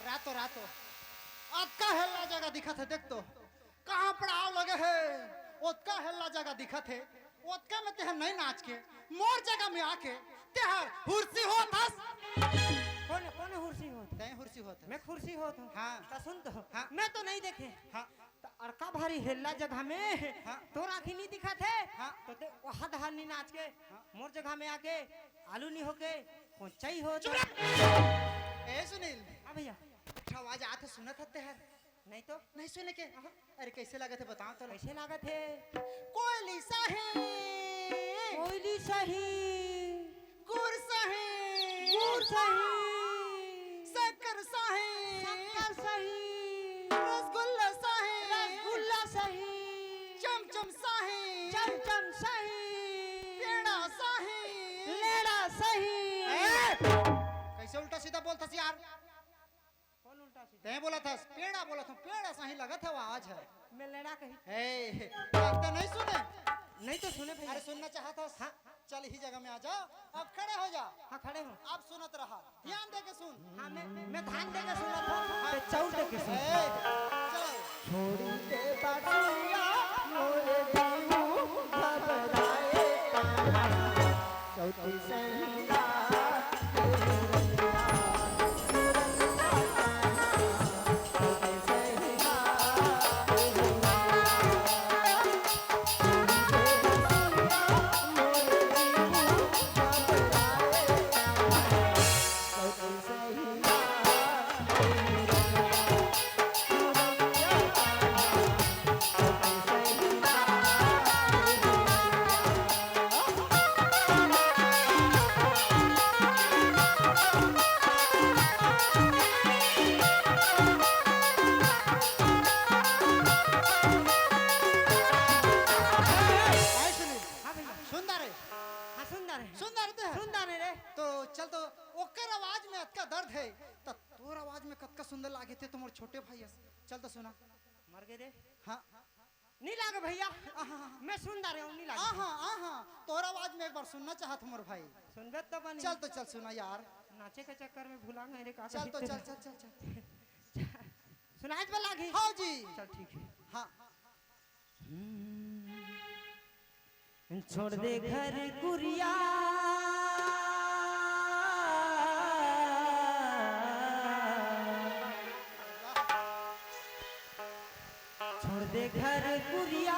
रातो रातो अतका हेल्ला जगह दिखत हे, देख तो कहाँ पड़ाव लगे हे, ओतका हेल्ला जगह दिखत हे, ओतका में तेहर नहीं नाच के मोर जगह में आके तेहर हुरसी होत हस। कोन, कोन हुरसी होत? तैं हुरसी होत हस। मैं हुरसी होत हूँ। हाँ। त सुन तो। हाँ। मैं तो नहीं देखे। हाँ। त अड़का भारी हेल्ला जगह में हाँ। तोर आँखी नहीं दिखत हे। हाँ। तो ते वहाँ दहार नहीं नाच के हाँ। मोर जगह में आके आलू नहीं होके कोंचा ही होत। चुप रह। ए सुनील। हाँ भैया। एक ठो आवाज आत हे, सुनत हस तेहर? नहीं तो। नहीं सुने के? हाँ। अरे कैसे लागत हे बताओ तो। कैसे लागत हे? कोयली सही। कोयली सही। गुर सही। गुर सही। शक्कर सही। शक्कर सही। रसगुल्ला सही। रसगुल्ला सही। चमचम सही। चमचम सही। पेड़ा सही। लेड़ा सही। ए! कैसे उल्टा सीधा बोलत हस यार? कोन उल्टा सीधा? तैं बोलत हस, पेड़ा बोलत हूँ, पेड़ा सही लगत हे, आवाज हे। मैं लेड़ा कही। ए, अब तो नहीं सुने। नहीं तो सुने भैया। अरे सुनना चाहत हस? हाँ। चल इही जगह में आ जा, अब खड़े हो जा। हाँ, खड़े हूँ। अब सुनत रहा, ध्यान दे के सुन। हाँ, मैं, मैं ध्यान दे के सुनत हूँ, हाँ। ते चाउर दे के सुन। ए, चल। छोड़ी दे बटुआ मोरे जीव घबराए कान्हा। सौती सैया। भाई सुनील, हाँ भैया। सुंदर है। हाँ, सुंदर है। सुंदर तो है। सुंदर है रे। तो चल, तो ओकर आवाज में अतका दर्द है, त तोर आवाज में कतका सुंदर लागे थे, तुम्हारे छोटे भाई अस। चल तो सुना। मर गए रे। हाँ। नहीं लागे भैया। आहा। मैं सुनदा रहे हूँ, नहीं लागे। आहा, आहा, तोहर आवाज में एक बार सुनना चाहत हूँ मोर भाई। सुनबे तो बनी। चल तो चल सुना यार। नाचे के चक्कर में भुला गए रे का चल तो कहिते चल, रहे। चल, चल, चल। सुनाई तो लागी। हाँ जी। चल ठीक है। हाँ। हम्म। छोड़ दे घर कुरिया, छोड़ दे घर कुरिया,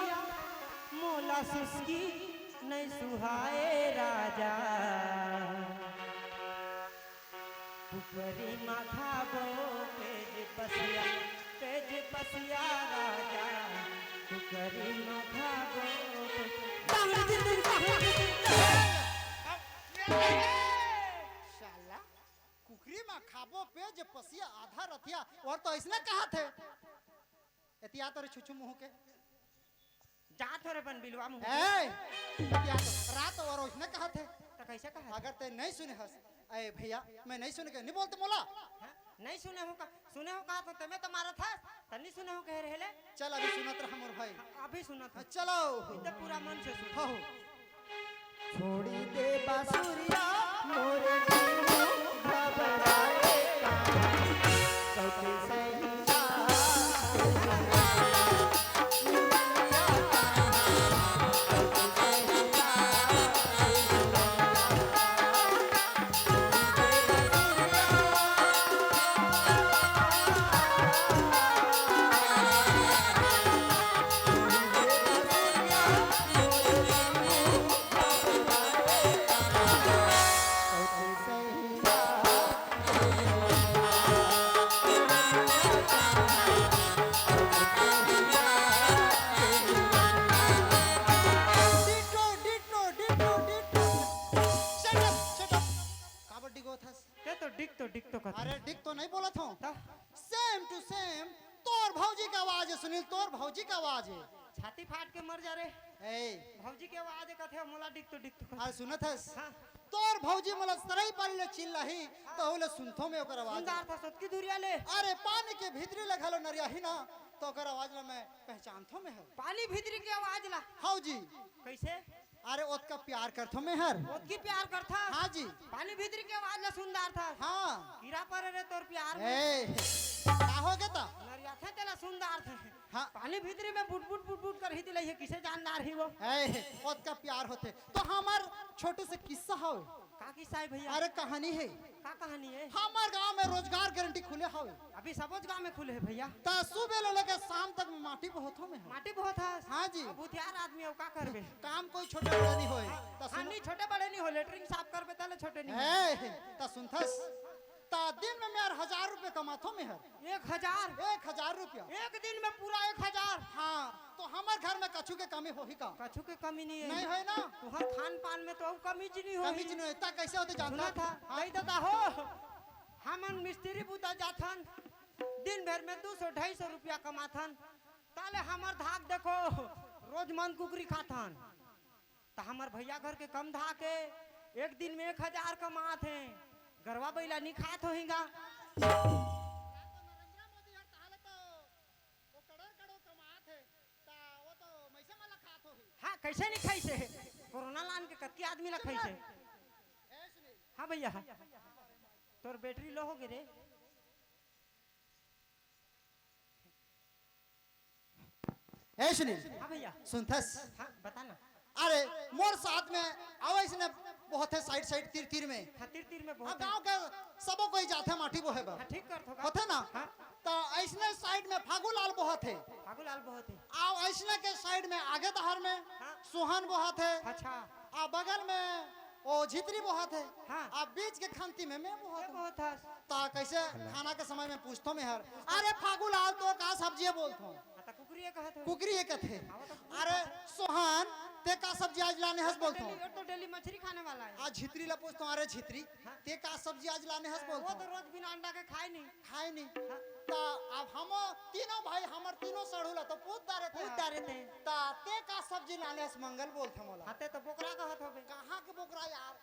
मोला सुस्की नहीं सुहाए राजा। कुकरी मा खाबो पेज पसिया, पेज पसिया राजा। कुकरी मा खाबो पेज। शाला, कुकरी मा खाबो पेज पसिया आधा रतिया, अउ तो अइसने कहत हे। एतिया तोरे छुछू मुँह के। जात हो रे बन बिलवा मुँह के। ए, एतिया तो रात अउ अइसने कहत हे। त कइसे कहत हे? अगर ते नहीं सुने हस, ए भैया, मैं नहीं सुने के, नहीं बोलते मोला। हाँ? नहीं सुने हो का? सुने हो का तो तमे तो मारत हस, त नहीं सुने हो कह रहे ले। चल, अभी सुनत रहा मोर भाई। अभी सुनत हाँ, हो। चलो। इतना पूरा मन से सुन। हो। छोड़ी दे बांसुरिया मोरे जीनू घबराए का, कटे सैया। Ditto, ditto, ditto, ditto. Shut up, shut up। काबर डिगोथस? ते तो डिग तो डिग तो कथे। अरे, डिग तो नहीं बोलत हूँ। त? Same to same, तोर भौजी के आवाज है सुनील, तोर भौजी के आवाज है। छाती फाट के मर जा रे। ए। भौजी के आवाज कथे, मोला डिग तो डिग तो कथे। अरे सुनत हस? हाँ। तोर भौजी मोला सरई पारी ले चिल्लाही, त ओला सुनथो में ओकर आवाज। सुनदार था सतकी धुरिया ले। अरे पानी के भीतरी ले घलो नरियाही ना, त ओकर आवाज ला मैं पहचानथो में हर। पानी भीतरी के आवाज ला? हौ जी। कैसे? अरे ओतका प्यार करथो में हर। ओतकी प्यार करथा? हाँ जी। पानी भीतरी के आवाज ला सुनदार था। हाँ। कीरा परे रे तोर प्यार में। ए, का हो गे त? नरियाथे तेला सुनदार था। हाँ। पानी भीतरी में बुट बुट बुट बुट करही त लइहे, किसे जानदार ही वो। ए, ओतका प्यार होथे। तो हमर छोटू से किस्सा हवे। का किस्सा है भैया? अरे कहानी है। का कहानी है? हमर गांव में रोजगार गारंटी खुले हवे। अभी सबोच गांव में खुले है भैया। त सुबह ले लेके शाम तक में माटी बोहथो में हर। माटी बोहत हस? हाँ जी। अब होशियार आदमी हो, का करबे? काम कोई छोटे बड़े नहीं होए। त हाँ, सुन नहीं, छोटे बड़े नहीं हो, लेटरिन साफ करबे तले छोटे नहीं हो। ए, त सुनथस? त दिन में मेर हजार रुपये कमाथो में हर। एक हजार? एक हजार रुपया। एक दिन में पूरा एक हजार? हाँ, तो हमर घर में कछु के कमी होही का? कछु के कमी नहीं है। नहीं है ना? तुहर खान पान में तो अउ कमी च नहीं होही। कमी च नहीं होही। त कैसे होथे जानत हस? हाँ। कही देता हो, हमन मिस्त्री बूता जाथन, दिन भर में दू सौ ढाई सौ रुपया कमाथन, ताले हमर धाक देखो, रोज मन कुकरी खाथन। त हमर भैया घर के कम धाक हे, एक दिन में एक हजार कमात हे, गरवा बइला नी खात होही गा। या तो नरेंद्र मोदी हर ताले तो वो करोड़ करोड़ कमात हे, त वो तो मइसे मन ला खात होही। हाँ, कैसे नी खाइसे? कोरोना लान के कतकी आदमी ला खाइसे। ए सुनील। हाँ भैया, तोर बैटरी लो हो गे रे। ए सुनील, हाँ भैया। सुनथस? हाँ, बता ना। अरे, मोर साथ में अउ अइसने बोहथे side side, तीर तीर में। हाँ, तीर तीर में हाँ, बोहथे। गाँव के सबो कोई जाथे माटी बोहे बर। हाँ, ठीक करथो का। होथे ना? हाँ। त अइसने side में फागू लाल बोहथे। फागू लाल बोहथे। अउ अइसने के side में आगे डहर में हाँ। सोहन बोहथे। अच्छा। अउ बगल में ओ झितरी बोहथे। हाँ। अउ बीच के खंती में मैं बोहत मैं हूँ। बोहत हस। त कैसे खाना के समय में पूछथो मैं हर, "अरे फागू लाल, तो का सब्जी है?" बोलथो। हाँ, त कुकरी ये कहत हो। कुकरी ये कथे। हाँ, वो तो कुकरी "अरे कहत है। सोहन, ते का सब्जी आज लाने हस?" वो तो बोलथो। डेली, वो तो डेली मछली खाने वाला है। आज झितरी ला पूछथो, "अरे झितरी, हाँ। ते का सब्जी आज लाने हस?" वो बोलथो। तो रोज बिना अंडा के खाए नहीं। खाए नहीं। हाँ। त अब हम तीनों भाई, हमर तीनों सड़हूला तो पूछ डारे थे। पूछ डारे थे। त ते का सब्जी लाने हस मंगल बोलथे मोला। हाँ, ते तो बोकरा कहत होबे। कहाँ के बोकरा यार?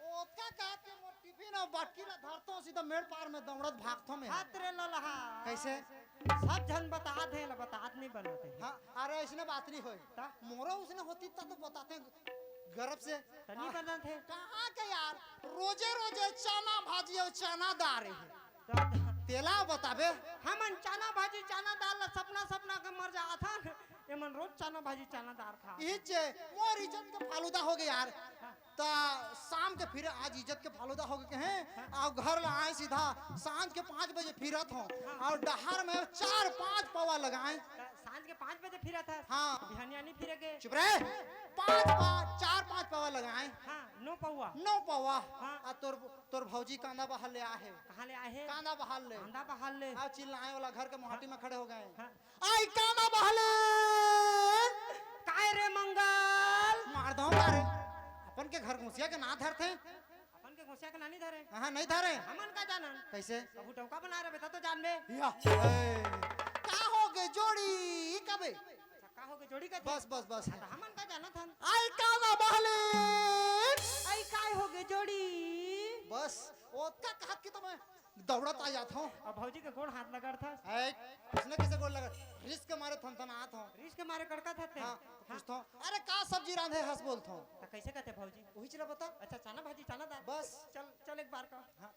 ओतका कहत के मोर टिफिन अउ बटकी ला धरथो, सीधा मेड़ पार में दौड़त भागथो मैं। हाथ रे ललहा। कैसे? सब झन बतात हे, ला बतात नहीं बनत हे। हाँ, अरे अइसने बात नहीं होय। त? मोरो उसने होतिस त तो बतातेंव गर्व से। त नहीं हाँ। बनत हे। कहाँ के यार, रोजे रोजे चना भाजी अउ चना दार हे। त? तेला बताबे। हमन चना भाजी चना दार ला सपना सपना के मर जाथन। एमन रोज चना भाजी चना दार खा। इज्जे, मोर इज्जत के फालूदा हो गे यार। हाँ। त शाम के फिरे, आज इज्जत के फालूदा हो गे कहें, अउ घर ला आए सीधा, सांझ के पाँच बजे फिरत हों, अउ डहर में चार पाँच पवा लगाए। त सांझ के पाँच बजे फिरत हस? हाँ। बिहनिया नहीं फिरे के? चुप रहे। पाँच पवा, चार पाँच पवा लगाए। हाँ, नौ पौवा। नौ पवा। हाँ। अउ तोर, तोर भौजी कांदा बहार ले आहे। कहाँ ले आहे? कांदा बहार ले। कांदा बहार ले। अउ चिल्लाए वाला घर के मोहाटी में खड़े हो गए। हाँ। आई काना बहले। काय रे मंगल? मार दो का रे। अपन के घर घुसिया के ना धरथे। अपन के घुसिया के ना नहीं धरे। हाँ, नहीं धरे। हमन का जानन? कैसे? कभू डौका बना रहे बेटा तो जानबे। या। ए, का हो गे जोड़ी कबे? अच्छा, का हो गे जोड़ी का? बस, बस, बस। हाँ, त हमन का जानत हन? आई काना बहले। आई काय हो गे जोड़ी? बस, ओतका कहत के तो मैं दौड़त आ जात हूँ। अब भौजी के गोड़ हाथ लगड़थस। ए, उसने कैसे गोड़ लगड़? रिस्क मारे थनथनात हूँ। रिस्क मारे कड़कत हते। हाँ, तो पूछत हूँ, अरे का सब्जी रांधे हस बोलत हूँ। त कैसे कहते भौजी? वही चला बता। अच्छा, चना भाजी, चना दाल। बस। चल, चल एक बार का। हाँ।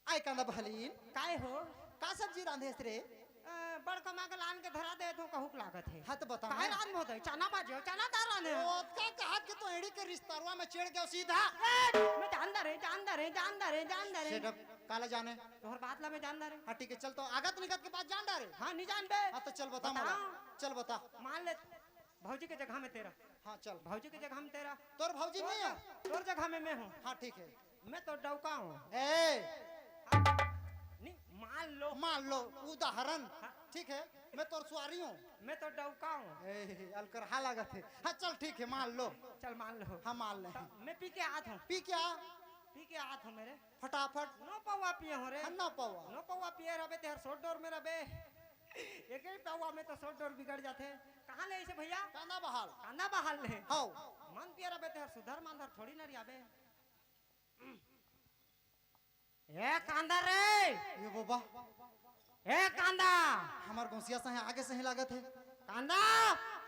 आय कांदा बहलीन। काय हो? का सब्जी रांधे हस रे? अ, बड़का माँ के लान के धरा दे तो कहूक लागत है। हाँ, तो बता काय ना। रांध मोदय, चना भाजी हो, चना दाल रांधे हो। ओतका कहत के तो एड़ी के रिश्तरवा में चिढ़ गयो सीधा। ए, मैं जानदा रे, जानदा रे, जानदा रे, जानदा रे। Shut up, काला जाने। तोहर बात ला मैं जानदा रे। हाँ, ठीक है, चल तो आगत निगत के बात जान डारे। हाँ, नहीं जानबे। हाँ, तो चल बता बता। मोला। चल बता। मान ले, भौजी के जगह में तेरा। हाँ, चल। भौजी के जगह में तेरा। तोर भौजी तोर नहीं है? जग-, तोर जगह में मैं हूँ। हाँ, ठीक है। मैं तो डौका हूँ। ए! नहीं, मान लो। मान लो, उदाहरण। हाँ। ठीक है, मैं तोर सुआरी हूँ। मैं तो डौका हूँ। ए, अलकरहा लागत है। हाँ, चल, ठीक है, मान लो। चल, मान लो। हाँ, मान ले। तो मैं पी के आत हूँ। पी क्या? पी के आत हूँ मेरे। फटाफट। नौ पौवा पिए हो रे। हाँ, नौ पौवा। नौ पौवा पिए रहबे, तेहर सोट डोर में रहबे। एक ही पौवा में तो सोट डोर बिगड़ जाथे। कहाँ ले इसे भैया? कांदा बहाल। कांदा बहाल ले। हौ। मन पिए रहबे, तेहर सुधर मांधर थोड़ी नरियाबे। ए कांदा रे! ए बाबा। ए कांदा! हमर गोसिया सही आगे सही लागत है। कांदा!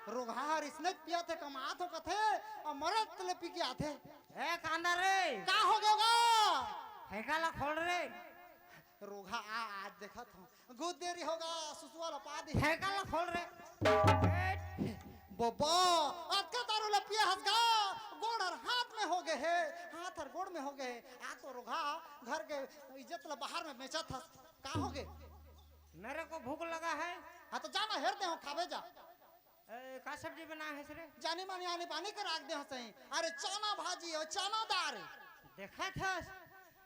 रोगहा हर इसने पिया थे, कमात हो कथे, और मरत ले पी के आथे। ए कांदा रे! का हो गयो गा? फेंका ला खोल रे। रोगहा आ, आज देखत हूँ। गुद देरी होगा, सुसुआ लपा दी। फेंका ला खोल रे। बब्बा, अतका दारू ला पिए हस गा, गोड़ हर हाथ में हो गए है, हाथ हर गोड़ में हो गए है। आ तो रोगहा घर के इज्जत ला बाहर में बेचत हस। का हो गए? मेरे को भूख लगा है। हाँ तो जाना हेर दे हो, खाबे जा। ए, का सब्जी बनाए हस रे? जानी मानी आनी बानी के राख दे हो सही। अरे चना भाजी हो, चना दार। देखत हस,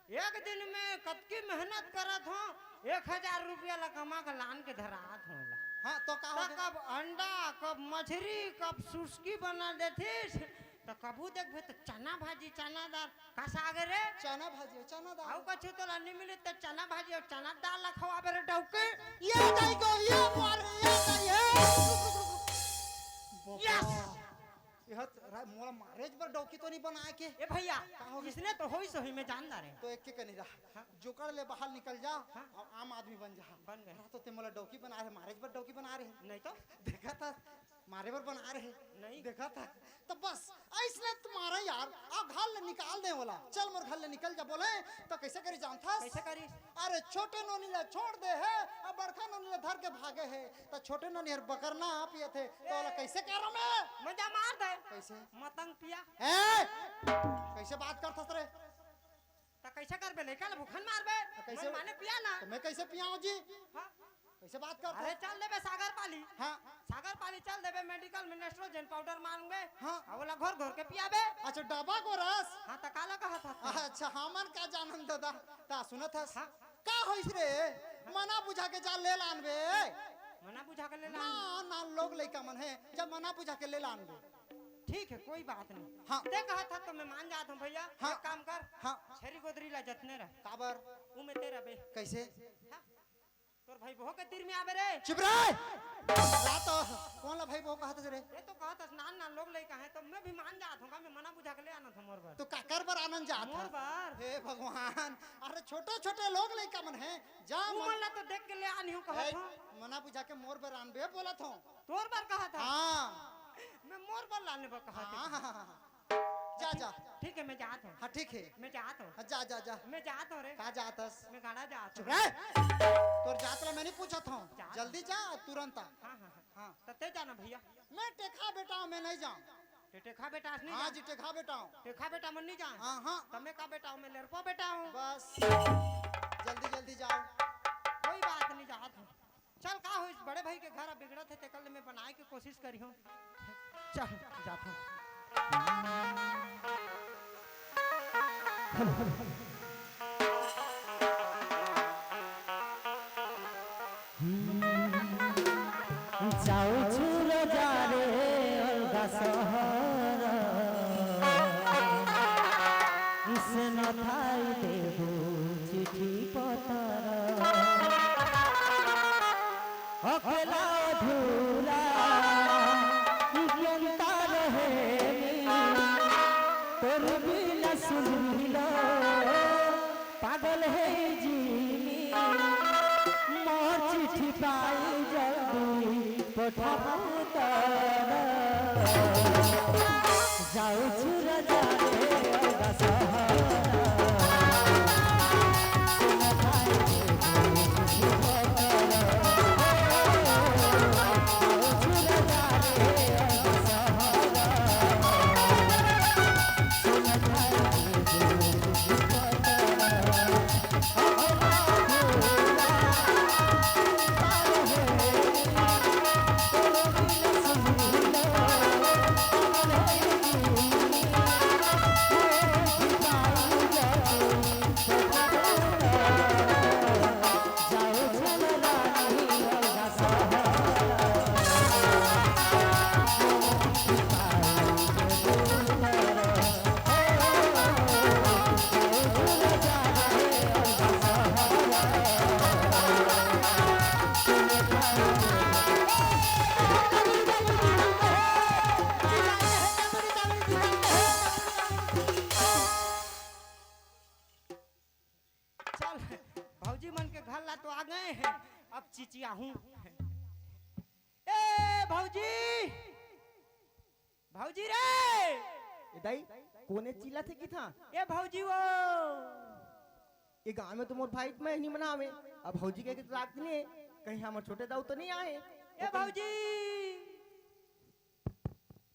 एक दिन में कतकी मेहनत करत हो, एक हजार रुपया ला कमा के लान के धरात हो ला। हाँ, तो का हो तो गया? कब अंडा, कब मछरी, कब सुस्की बना देथिस, तो कभू देखबे तो चना भाजी, चना दार, का साग रे? चना भाजी, चना दार। अउ कछु तोला नहीं मिली तो चना भाजी अउ चना दार ला खवाबे रे डौकी। ये दाई को, ये मार, ये दाई, ये। Yes! यह त रा-, मोला मारेच बर डौकी तो नहीं बनाए के। ए भैया, का हो गया? इसने तो होई सही में जान डारे। तो एक के कनी रहा। हाँ। जोकड़ ले बाहर निकल जा हाँ। और आम आदमी बन जा। बन गए। रहा तो ते मोला डौकी बना रहे, मारेच बर डौकी बना रहे। नहीं तो? देखा था, मारे बर बना रहे। नहीं। देखा था। तो बस, ऐसने तुम्हारा यार, आ घर ले निकाल दे बोला। चल मोर घर ले निकल जा बोले, तो कैसे करी जानथस? कैसे करी? अरे छोटे नोनी ला छोड़ दे है, अब बड़का नोनी ला धर के भागे है। त छोटे नोनी हर बकरना पिए थे, तो ओला कैसे करो मैं? मजा मार दे। कैसे? मतंग पिया। ए! कैसे बात करथस रे? त कैसे करबे? लइका ला भूखन मारबे? त कैसे? मन माने पिया ना। तो मैं कैसे पियाऊं जी? हाँ। कैसे बात करथस? अरे चल देबे सागर पाली। हाँ। सागर पाली चल देबे, medical में Nestrogen powder मांगबे। हाँ। अब ओला घोर घोर के पियाबे। अच्छा, डब्बा को रस? हाँ, त काला कहत हस? अच्छा, हमन का जानन दादा। ता सुनत हस? हाँ। का होइस रे? मना बुझा के जा ले लानबे। मना बुझा के ले ना, लान। ना, लोग लइका मन है, जब मना बुझा के ले लानबे। ठीक है, कोई बात नहीं। हाँ। ते कहत हस तो मैं मान जात हूँ भैया। हाँ। एक काम कर। हाँ। छेरी गोदरी ला जतने रह। काबर? ऊ में ते रबे। कैसे? हाँ। तोर भाई बहू के तीर में आबे रे। चुप रह। रात कौन ला भाई बहू कहत हस रे? ये तो कहत हस नान नान लोग लइका है तो मैं भी मान जात हूँ, मैं मना बुझा के ले आना था मोर बर। तो काकर बर आनंद जात मोर हस? बर। हे भगवान, अरे छोटे छोटे लोग लइका मन है, जा ऊ मन मन ला तो देख के ले आनी हूँ कहत ए, हूँ। मना बुझा के मोर बर आनबे बोलत हूँ। तोर बर कहत हस? हाँ। मैं मोर बर लाने बर कहत हाँ, हूँ। हाँ, हाँ, हाँ। जा, जा। ठीक है, मैं जात हूँ। हाँ, ठीक है। मैं जात हूँ। हाँ, जा, जा, जा। मैं जात हूँ रे। का जात हस? मैं गाड़ा जात चुप हूँ। रह। तोर जात ला मैं नहीं पूछत हूँ। जात जल्दी जा, तुरंत आ। हाँ, हाँ, हाँ। हाँ। त ते जाना भैया। मैं टेखा बेटा हूँ, मैं नहीं जाऊँ। ते टेखा बेटा हस नहीं हाँ जा। जी, टेखा बेटा हूँ। टेखा बेटा मन नहीं जा। हाँ, हाँ। त मैं का बेटा हूँ, मैं लेरपा बेटा हूँ। बस। जल्दी, जल्दी जाओ। कोई बात नहीं, जात हूँ। चल, का होइस, बड़े भाई के घर अब बिगड़त हे, तेकर ले मैं बनाए के कोशिश करिहूँ। चल, जाथों। जाऊ छुर जा रे अलगा सहर, इस न थाई देबू चिट्ठी पतर। अकेला अधूरा ई केंता रहे मी, तोर बिना सुन लो पागल है जी मी। जल्दी पठाओ तारा, जाओ छुरा जाने दशहरा। चल, भौजी मन के घर ला तो आ गए हैं, अब चिचियाहूँ। ए भौजी, भौजी रे। ए दाई, कोने चिल्लाथे किथा? ए भौजी वो। ए गाँव में तो मोर भाई मैं नहीं मनावे, अब भौजी के तो लागत नहीं, कहीं हमर छोटे दाऊ तो नहीं आए। ए भौजी।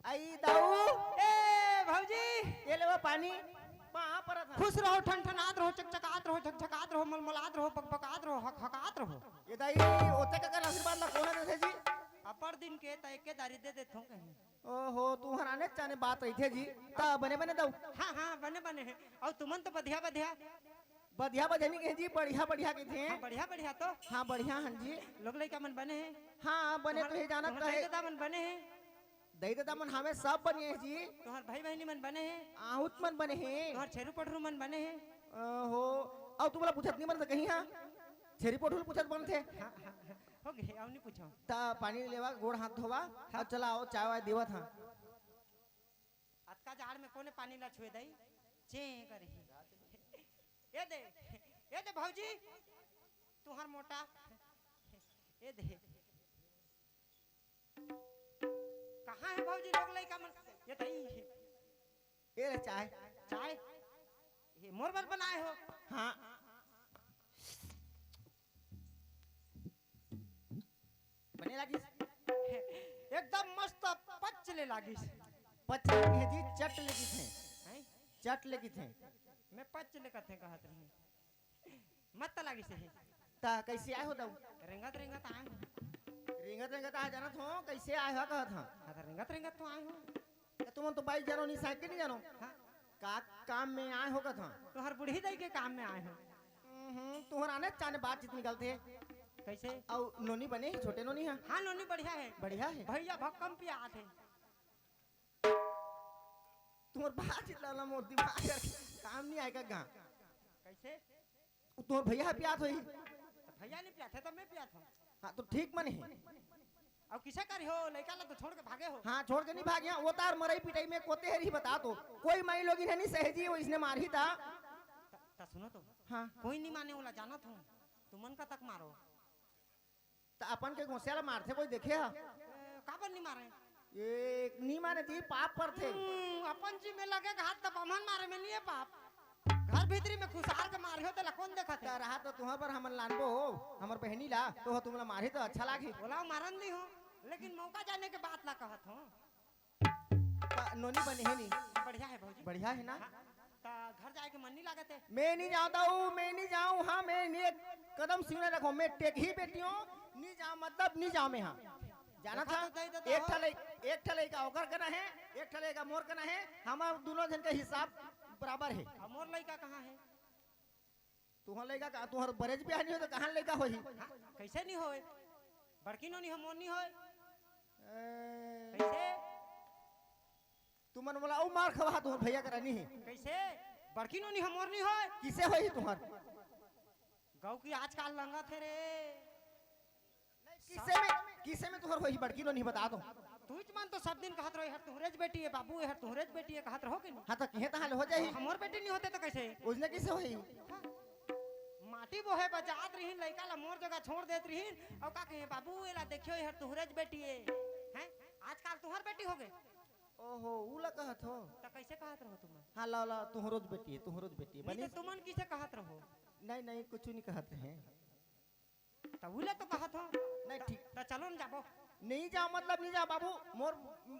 आई दाऊ। ए भौजी। ये लेवा पानी, पाँव परत हँव। खुश रहो, ठनठनात रहो, चकचकात रहो, झकझकात रहो, मलमलात रहो, बकबकात रहो, हकहकात रहो। ये दाई, ओते का कर आशीर्वाद ला कोन देथे जी? अपर दिन के त एके दारी दे देथों कहीं। ओहो, तुहर आने चाने बात रहिथे जी। त बने बने दाऊ। हाँ, हाँ, बने बने हे। अउ तुमन तो बढ़िया बढ़िया। बढ़िया बढ़िया नहीं कहे जी, बढ़िया बढ़िया कहिथे। हाँ, बढ़िया बढ़िया तो। हाँ, बढ़िया हन जी। लोग लइका मन बने हे। हाँ, बने तुहर, तो हे, जानत तुहर तो हे। दाई ददा मन बने हे। दाई ददा मन हवे, सब बने हे जी। तुहर भाई बहिनी मन बने हे। आहुत मन बने हे। तुहर छेरू पढ़रू मन बने हे। ओहो, अउ तुमला पूछत नहीं बनत कहीं, हाँ? छेरी पढ़रू पूछत बनथे। हाँ, हाँ, हाँ। हो गे, अउ नहीं पूछो। त पानी लेवा, गोड़ हाथ धोवा, हाँ। अउ चला आओ, चाय वाय देवत हाँ। अतका जाड़ में कोने पानी ला छुए दई? चे करही। ए दे, ए दे भौजी, तुहर मोटा। ए दे। कहाँ हे भौजी लोग लइका मन? ए दई। ए ले चाय। चाय? ए मोर बर बनाए हो? हाँ। बने लागिस? एकदम मस्त पच ले लागिस। पच ले कहिथे जी, चट ले कहिथे। हैं? चट ले कहिथे। मैं पच ले कथे कहत रही। मस्त लागिस हे। त कइसे आए हो दाऊ? रेंगत रेंगत आए हो। रेंगत रेंगत आए जानत हो, कइसे आए हो कहत हो? हाँ, त रेंगत रेंगत तो आए हो। त तुमन तो bike जानो नहीं, साइकिल नहीं जानो। हाँ। का काम में आए हो कहत हो? तुहर बूढ़ी दाई के काम में आए हो। हम्म, तुहर आने चाने बातचीत निकलथे। कइसे? अउ नोनी बने हे, छोटे नोनी हे? हाँ, नोनी बढ़िया हे। बढ़िया हे? भैया भक्कम पियात हे। तुहर बातचीत ला ना मोर दिमाग कर काम नहीं आए का गा? कइसे? तुहर भैया पियात होही। त भैया नहीं पियात हे, त मैं पियात हँव। हाँ, त ठीक मन हे। अउ किसे करिहो, लइका ला तो छोड़ के भागे हो। हाँ, छोड़ के नहीं भागे, हाँ, वो तार मरई पिटई में कोते हरी बता तो। कोई माई लोगिन हे नहीं सहेजी, वो इसने मारही ता। त, त सुनो तो। हाँ। कोई नहीं माने, ओला जानत हँव। तुमन का तक मारो। त अपन के गोसिया ला मारथे, कोई देखे हा? ए, काबर नहीं मारे? ए, नहीं माने जी, पाप परथे। हम्म, अपन जी में लगे घात त बमन मारे में नहीं हे पाप। घर भीतरी में खुसार के मारे हो, तेला कोन देखत हे? त रहा तो तुहर बर हमन लानबो हो, हमर बहिनी ला, तो तुमला मारही त अच्छा लागही। ओला मारन दी हो, लेकिन मौका जाने के बात ला कहत हो। त नोनी बने हे नी? बढ़िया हे भौजी। बढ़िया हे ना? हाँ, त घर जाए के मन नहीं लागत हे। मैं नहीं जाता हूँ, मैं नहीं जाऊँ, हाँ, मैं नहीं एक कदम सीने रखो, मैं टेकही बेटी हूँ, नहीं जाऊँ, मतलब नहीं जाऊँ मैं, हाँ। जाना देखा था? तो दई देता एक हो। ठा लइ-, एक ठा लइका ओकर कना हे, एक ठा लइका मोर कना हे, हमर दुनों झन के हिसाब बराबर हे। अउ मोर लइका कहाँ हे? तुहर लइका का, तुहर बरेज बियाह नहीं हो त कहाँ लइका होही? हाँ, कइसे नहीं होय? बड़की नोनी ह मोर नहीं होय? ए, कइसे? तुमन मोला अउ मार खवा, तुहर भैया करा नहीं हे। कइसे? बड़की नोनी ह मोर नहीं होय? किसे होही तुहर? गऊ की आजकल लंगत हे रे। किसे में, किसे में तुहर होही बड़की नोनी, बता तो। तुहिच मन तो सब दिन कहत रहो, "एहर तुहरेच बेटी हे बाबू, एहर तुहरेच बेटी हे," कहत रहो कि नहीं? हाँ, त किहे तहाँ ले हो जाही। हमर बेटी नहीं होते त कइसे? ओइसने किसे होही? हाँ। माटी बोहे बर जात रिहिन, लइका ला मोर जगह छोड़ देत रिहिन, अउ का कहे, "बाबू, एला देखियो, एहर तुहरेच बेटी ए।" हैं? आजकल तुहर बेटी होगे? ओहो, उ ला कहत हो? त कइसे कहत रहो तुमन? हाँ, ला, ला, तुहरोच बेटी ए, तुहरोच बेटी ए। नहीं बनी? तो तुमन किसे कहत रहो? नहीं, नहीं, कुछ नहीं कहत रहे। त उले तो कहत हो। नहीं, त, ठीक। त चलो न जाबो। नहीं जा मतलब नहीं जा बाबू, मोर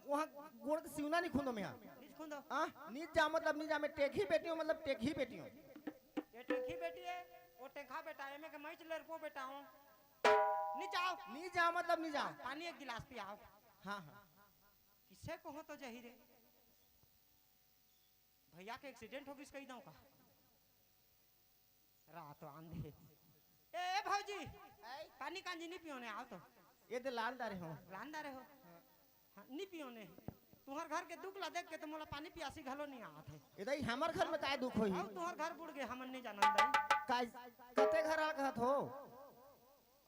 वहाँ गोड़ के सिवना नहीं खुंदो मैं। नहीं खुंदो। हाँ, नहीं जा मतलब नहीं जा, मैं टेकही बेटी हूँ, मतलब टेकही बेटी हूँ। ये टेकही बेटी है, वो टेकहा बेटा है, मैं के मैं लेरपो बेटा हूँ। नहीं जाओ। नहीं जा मतलब नहीं जा। पानी एक गिलास पियाओ। हाँ, हाँ। किसे को हो तो जही रे। भैया के एक्सीडेंट हो गिस कही दऊं का? रात आंधे। ए, ए भौजी, ऐ? पानी कांजी नहीं पियोने, आओ तो। ये दे लान डारे हो। लान डारे हो? हाँ, नहीं पियोने। तुम्हार घर के दुख ला देख के तो मोला पानी पियासी घलो नहीं आत है। ये दाई, हमार घर में काय दुख होही? आओ, तुम्हार घर बुड़ गए, हमन नहीं जानन दाई। काय, कते घर आ कहत हो?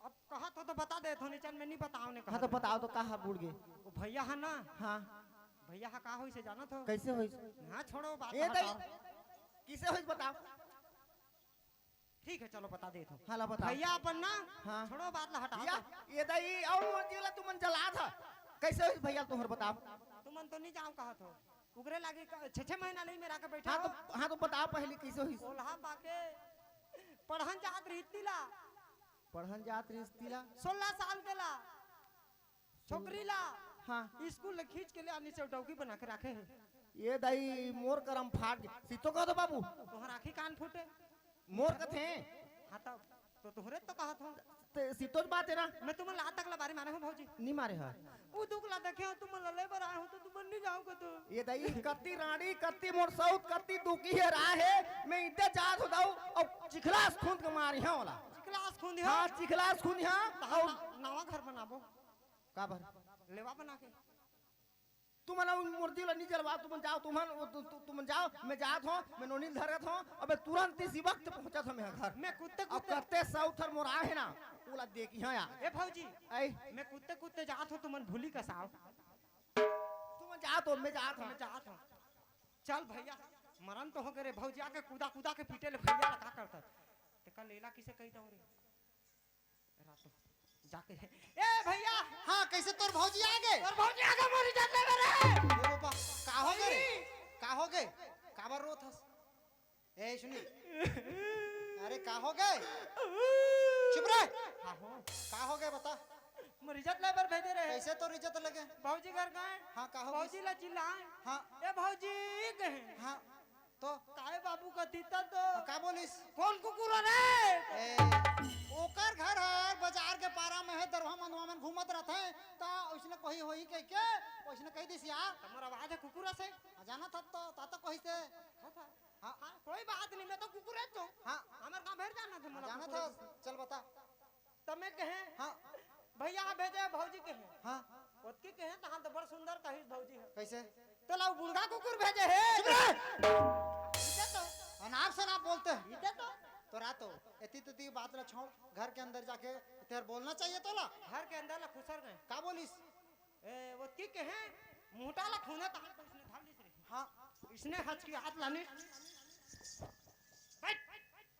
अब कहत हो तो बता देत हो, निचन में नहीं बताओ ने हाँ, कहत तो हो। बताओ तो, कहाँ बुड़ गए? वो भैया है ना? हाँ। भैया हा का होइस हे जानत हो? कैसे होइस? हाँ, छोड़ो बात ए ला दाई, हटाओ। किसे होइस बताओ? ठीक है, चलो बता देत हो। हाँ, ला बताओ। भैया अपन ना, हाँ। छोड़ो बात ला हटाओ या, तो। ये दाई, अउ मोर जीव ला तुमन जलात हा। कैसे होइस भैया तुहर बताओ? तुमन तो नहीं जाओ कहत हो। उगरे लागे क-, छह छह महीना नहीं मेरा के बैठा हाँ, हो। तो, हाँ, तो बताओ पहले कैसे होइस? ओल्हा पाके पढ़न जात रहिस तिला। पढ़न जात रहिस तिला? सोलह साल के ला। छोकरी ला हाँ। स्कूल ले खींच के ले आनी से डौकी बना के राखे हे। ये दाई मोर करम फाट गे। सीतो कह दो बाबू। तोहर आँखी कान फूटे। मोर कथे। हाँ तो, तो तोहरे तो कहत हो। ते सीतो बात है ना। मैं तुमन ला तक ला बारी मारे हूँ भौजी। नहीं मारे हा। वो दुख ला देखे हो, तुमन ला ले बर आए हो तो तुमन नहीं जाओगे तो। ये दाई कत्ती रानी, कत्ती मोर सौत, कत्ती दुखी हे राह हे। मैं इतने जात हो दाऊ और चिखलास खुंद के मारी हाँ वाला। चिखलास खुंद हाँ, हाँ। चिखलास खुंद हाँ। तहां और ना-, नवा घर बनाबो। का बर? लेवा बना के। तुमन अउ मोर दिल नी जलवा, तुमन जाओ, तुमन, तु-, तु-, तुमन जाओ, मैं जात हूँ, मैं नोनी धरत हूँ, अबे तुरंत इसी वक्त पहुँचत हूँ मैं घर। मैं कुत्ते, अब कुत्ते कत्ते सौथर मोर आहे ना, ओला देखी हाँ यार। ए भौजी, ऐ। मैं कुत्ते, कुत्ते जात हूँ, तुमन भूली कसाओ। तुमन जाओ तो मैं जात हूँ। मैं जात हूँ। चल भैया, मरन तो हो गए रे, भौजिया के कूदा, कूदा के पीटे ले भैया ला का करता। तेका लेला किसे कही दऊं रे? रातो जाके, ए भैया। हाँ, कैसे तोर भौजी आ गए? तोर भौजी आ गए, मोर इज्जत ले रे। ए बाबा, का हो गए रे? भौजी। का हो गए? काबर रोत हस? ए सुनी, अरे का हो गए? चुप रह। हाँ हो। का हो गए बता? मोर इज्जत ले बर भेजे रहे। कैसे तोर इज्जत लगे? भौजी घर गए। हाँ, का हो गए? भौजी ला चिल्लाए। हाँ। ए भौजी कहे। हाँ। तो? काय बाबू कथी त तो? हाँ, का बोलिस? कौन कुकुर रे? ए, ओकर घर हर बाजार के पारा में है, दरवा मनवा मन घूमत रहत है, त उसने कही होही कह के, उसने कही दिस यार। हमर आवाज है कुकुर से। हाँ, जाना था तो, ता तो कही से। हाँ, था। हाँ। हाँ, कोई बात नहीं, मैं तो कुकुर है तो। हाँ। हमर गाँव भर जाना था, हाँ, मोला जाना कुकुर था, है। चल बता। त मैं कहे, हाँ। भैया भेजे, भौजी कहे। हाँ। ओतकी कहे, तहां तो बड़ सुंदर कहिस भौजी है। कैसे? तोला वो बुढ़ा कुकुर भेजे हे। चुप रह। इते तो। अनाप शनाप बोलते हैं। इते तो। तो रातो, एती तेती बात ला छोड़, घर के अंदर जाके तेर बोलना चाहिए तोला। घर के अंदर ला खुसर गए। का बोलिस? ए, ओतकी कहे, मुहटा ला खूने तार तो इसने धर लिस रे। हाँ। इसने हचकी हाथ लानी। बैठ।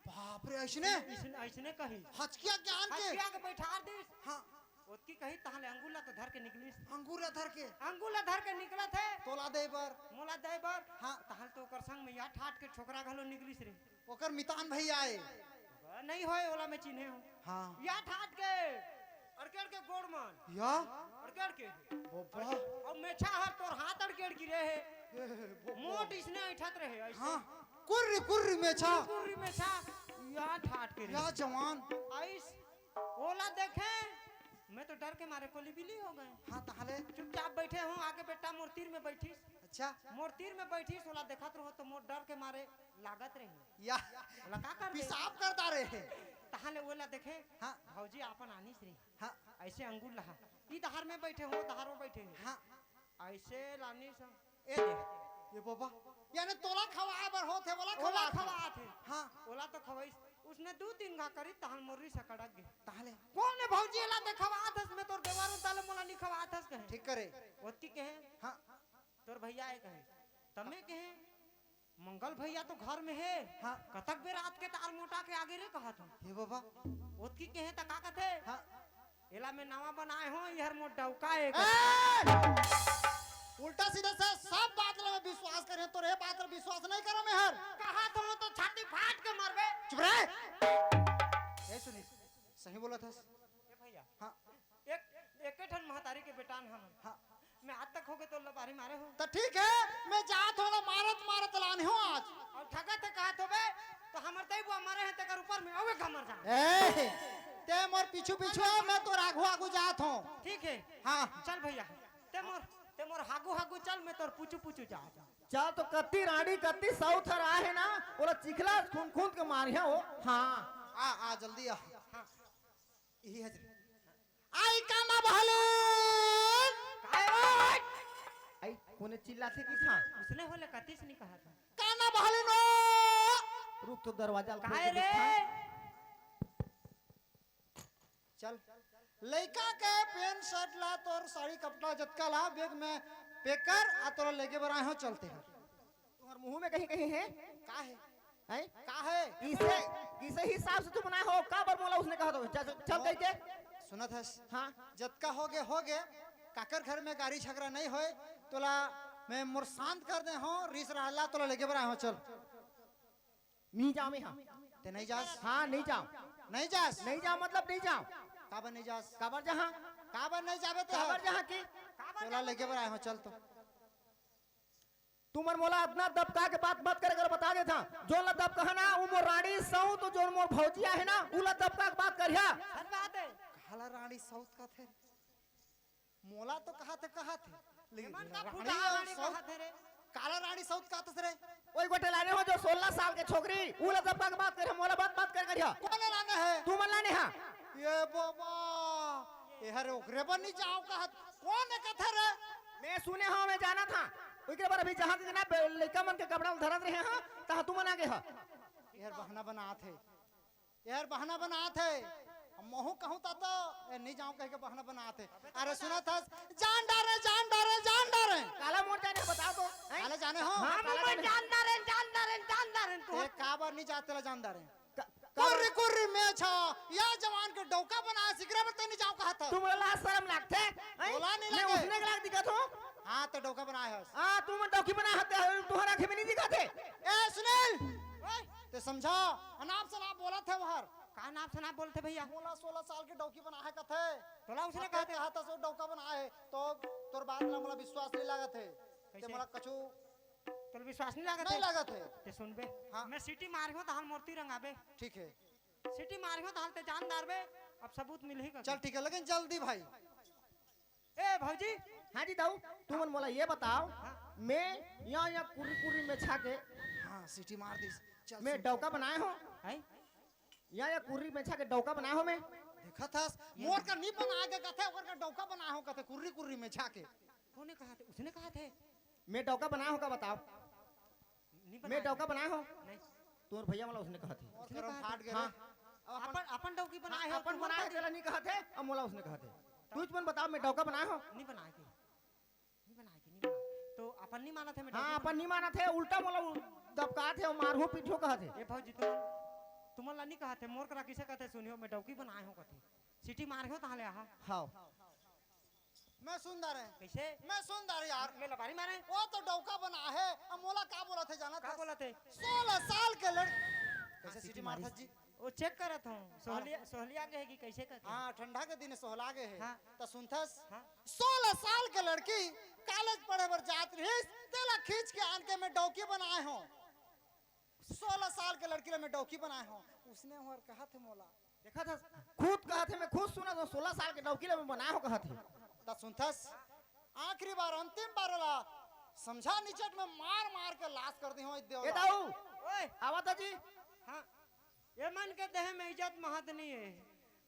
बाप रे, ऐसने? इसने, ऐसने कही। हचकिया ज्ञान के? हचकिया के बैठार दिस। हाँ। ओतकी कही, "तहां ले अंगुल ला तो धर के निकलिस।" अंगुल ला धर के? अंगुल ला धर के निकलत हे। तोला दे बर? मोला दे बर। हाँ। तहां ले तो ओकर संग में या ठाट के छोकरा घलो निकलिस रे। ओकर मितान भैया आए। नहीं होय, ओला मैं चिन्हे हूँ। हाँ। या ठाट के, अड़केड़ के गोड़ मन। या? अड़केड़ के। बाबा। और मेछा हर तोर हाथ अड़केड़ की रहे। ए, बाबा। मोट इसने ऐठत रहे, ऐसे। हाँ, कुर्री, कुर्री मेछा। कुर्री मेछा, या ठाट के रहे। या जवान। आइस, ओला देखे, मैं तो डर के मारे कोली बिली हो गए। हाँ, तहां ले? चुपचाप बैठे हूँ, आगे बेटा मोर तीर में बैठिस। अच्छा। मोर तीर में बैठिस, ओला देखत रहो तो मोर डर के मारे लागत रहे। या। ओला का कर दे? पेशाब करता रहे। तहां ले ओला देखे, हाँ। भौजी आपन आनिस रे। हाँ। ऐसे अंगुल लहा। ई धार में बैठे हो, धार में बैठे हो। हाँ। ऐसे लानिस। ए दे। ये बाबा, यानी तोला खवाए बर होत हे, ओला ओला खवात हे। खवात हे। हाँ। ओला तो खवाइस। उसने दू तीन घा करी, तहां मोर रीस कड़क गे। तहां ले? कौन है भौजी, एला दे खवात हस, मैं तोर देवर हूँ, ताले मोला नी खवात हस कहे। ठीक करे। ओतकी कहे। हाँ। तोर भैया आए कहे। तमे कहे। मंगल भैया तो घर में हे। हाँ। कतक बेर आत के तार मोटा के आगे रे कहत हूँ। हे बाबा। ओतकी कहे त का कथे? हाँ। एला मैं नवा बनाए हो, एहर मोर डौका ए ए! उल्टा सीधा से सब बात ला मैं विश्वास करे, तोर ए बात ला विश्वास नहीं करो मैं हर। कहत हूँ तो छाती फाट के मरबे। चुप रहे। ए सुनील, सही बोलत हस। ए भैया। हाँ। एक, एके ठन महतारी के बेटान हम। हाँ। मैं आज तक होगे तोला बारी मारे हो। त ठीक है, मैं जात हो ला मारत मारत लाने हो आज। अउ ठगत हे कहत होबे, त हमर दई बुआ मरे हे तेकर ऊपर में अउ एक हमर जान। ए, ते मोर पीछू पीछू आ, मैं तोर आगू आगू जात हो। ठीक है। हाँ। चल भैया, ते मोर, ते मोर हागू हागू चल, मैं तोर पूछू पूछू जात हो। चल तो कत्ती रांडी, कत्ती सउत हर आहे ना, ओला चिखला खूंद खूंद के मारिया हो। हाँ। आ, आ, जल्दी आ। हाँ। इही हजरी। आई काना बहलीन। काय ओए? आई कोने चिल्लाथे कि था? उसने होले कतिस नहीं कहा था। काना बहलीन ओ। रुक तो दरवाजा ल खोल काय के रे? देखा। चल। लइका के पैंट शर्ट ला, तोर साड़ी कपड़ा जतका ला, बैग में पैक कर, आ तोला लेगे बर आए हो, चलते हैं। तुहर मुंह में कहीं कहीं है? का है? हैं? का है? किसे, किसे हिसाब से तू बनाए हो? काबर मोला उसने कहा तो? चल, चल, चल, कह के। सुनत हस? हाँ। जतका होगे, होगे। काकर घर में गारी झगरा नहीं होए, तोला मैं मोर शांत कर दे हो, रीस रहला, तोला लेगे बर आए हो, चल। नहीं जाओ मैं, हाँ। ते नहीं जास? हाँ, नहीं जाओ। नहीं जास? नहीं जाओ मतलब नहीं जाओ। काबर नहीं जास? काबर जहाँ? काबर नहीं जाबे ते? काबर जहाँ की? तोला लेगे बर आए हो, चल तो। तुमन मोला अतना दबका के बात मत करे कर, बता देथंव। जोन ला दबकाहा ना, वो मोर रांडी सउत, तो जोन मोर भौजी आहे ना, उला दबका के बात करिहा। सच बात है। काला रांडी सउत कथे? मोला तो कहाथे, कहाथे। लेकिन एमन का रांडी फूटा रांडी सउत? कहाथे रे? काला रांडी सउत कहाथे रे? ओई गोटे लाने हो जो सोलह साल के छोकरी, उला दबका के बात करिहा, मोला बात मत करे करिहा। कोन लाने हे? तुमन लाने हा। ये बाबा, एहर ओकरे बर नहीं जाओ कहत। कोन हे कथे रे? मैं सुने हो, मैं जानत हा। ओकरे बर अभी जहाँ के ना बे-, लइका मन के कपड़ा ल धरत रहे हा, तहाँ तुमन आगे हा। एहर बहाना बनात हे। एहर बहाना बनात हे। अब महू कहूँ ता तो, ए, नहीं जाओ कह के बहाना बनात हे। अरे सुनत हस, जान डारे, जान डारे, जान डारे। काला मोर जाने बता तो, हैं? काला जाने हो? हाँ, काला जाने। जान डारे, जान डारे, जान डारे, तू। ए, काबर नहीं जात तेला जान डारे? क-, कुर्री, कुर्री में छा, या जवान के डौका बना, सिगरा में तो नहीं जाओ कहा था। तुमला लाज शरम लागथे, हैं? बोला नहीं मैं लागे। उसने के लाग दिखत हो? हाँ, तो डौका बनाए हस। हाँ, तुमन डौकी बनाए हते, तुहर आँखी में नहीं दिखत हे। ए, सुनील! ओए! ते समझा, अनाप शनाप बोलत हे वहर। का अनाप शनाप बोलथे भैया? मोला सोलह साल के डौकी बनाए कथे। तोला उसने अबे कहा था? कहा था सो डौका बनाए, तो तोर बात ला मोला विश्वास नहीं लागत हे। ते कैसे? मोला कछु तोला विश्वास नहीं लागत नहीं हे? लागत हे। ते सुनबे, हाँ। मैं सीटी मारहूँ, तहां मोर तीर अंगाबे। ठीक हे। सीटी मारहूँ, तहां ते जान डारबे, अब सबूत मिलही का। चल ठीक हे, लेकिन जल्दी भाई। ए भौजी। हाँ जी दाऊ, तुमन मोला ये बताओ, हाँ। मैं या, या कुर्री कुर्री में छा के हाँ, सीटी मार दिस। चल, मैं सीटी। डौका बनाए हो? हैं? या, या कुर्री में छा के डौका बनाए हो मैं? देखत हस, ये मोर का नहीं बना के कथे, ओकर का डौका बनाए हो कथे, कुर्री कुर्री में छा के। कोने कहा थे? उसने कहा थे। मैं डौका बनाए हो का बताओ? नहीं मैं बनाए डौका थे। बनाए हो? नहीं। तोर भैया वाला उसने कहा थे। मोर उसने करम कहा फाट थे। गए हाँ। रे। अब अपन अपन, अपन डौकी बनाए हाँ, हो, अपन तुमन बनाए कहा थे। तेला नहीं कहा थे, अब मोला उसने कहा थे। तू तुमन बताओ, मैं डौका बनाए हो? नहीं बनाए के। नहीं बनाए के, नहीं बनाए। तो अपन नहीं मानत हे, मैं हाँ, डौकी अपन नहीं मानत हे, उल्टा मोला उ-, दबकात हे अउ मारहूँ पीटहूँ कहत हे। ए भौजी, तुमन, तुमन ला नहीं कहत हे, मोर करा किसे कहत हे, सुनियो, मैं डौकी बनाए हो कहत हे। सीटी मारहूँ, तहां ले आहा। हाँ। मैं सुन डारे। कैसे? मैं सुन डारे यार। मैं लबारी मारे। वो तो डौका बना हे, अब मोला का बोलत हे जानत का हस? बोलत हे? सोलह साल के लड़-, कैसे हाँ, सीटी सीटी मारत मारिस। हस जी? वो चेक करत हूँ, सोहलिया, हाँ। सोहलिया के हे कि कैसे करके? हाँ, ठंडा के दिन सोहला के हे। हाँ। त सुनथस? हाँ। सोलह साल के लड़की कॉलेज पढ़े बर जात रहिस, तेला खींच के आन के मैं डौकी बनाए हूँ। सोलह साल के लड़की ला मैं डौकी बनाए हूँ। उसने हर कहा थे मोला। देखा था, खुद कहा थे, मैं खुद सुना था, सोलह साल के डौकी ला मैं बनाए हो कहा थे। त सुनथस? आखिरी बार, अंतिम बार ला समझा निचट में मार मार के लाश कर दी हूँ, ए देवला। दाऊ, ओए। आवा था जी। हाँ। ये मन के देह में इज्जत महत नहीं है।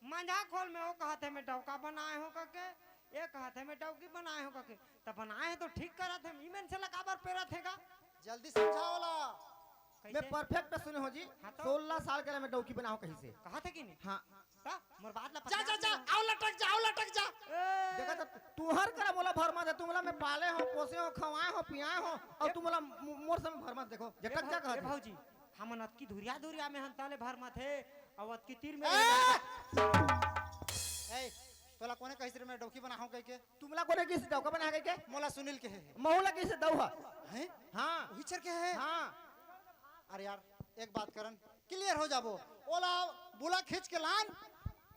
मंझा खोल में वो कहा थे मैं डौका बनाए हो करके, ये कहा थे मैं डौकी बनाए हो करके। त बनाए हैं तो ठीक करा थे, इमन से लगा बार पेरा थे का? जल्दी समझाओ ला। कैसे? मैं परफेक्ट सुने हो जी। हाँ तो? सोलह साल के लिए मैं डौकी बनाओ कहीं से। कहा थे कि नहीं? हाँ। का? मोर बात ला जा, पकड़ा जा, जा, नहीं। आओ लटक जा, आओ लटक जा। ए, देखा त तुंहर करा मोला भरमाथे, तुमला मैं पाले हों, पोसे हों, खवाए हों, पियाए हों, अउ ए तुमला मो-, मोर संग भरमाथे। देखो, ए जटक भौ-, जा ए कहत हे। भौजी, हमन अतकी धुरिया-धुरिया में हन, तले भरमाथे, अउ अतकी तीर में ए! ए, तोला कोने कहिस रे मैं डौकी बनाहूं कहिके? तुमला कोने कहिस डौका बनाहूं कहिके? मोला सुनील कहे हे। महूं ला कहिस दऊ हा। हैं? हां। उही चर के हे? हां। अरे यार, एक बात करन, clear हो जाबो। ओला बुला खींच के लान,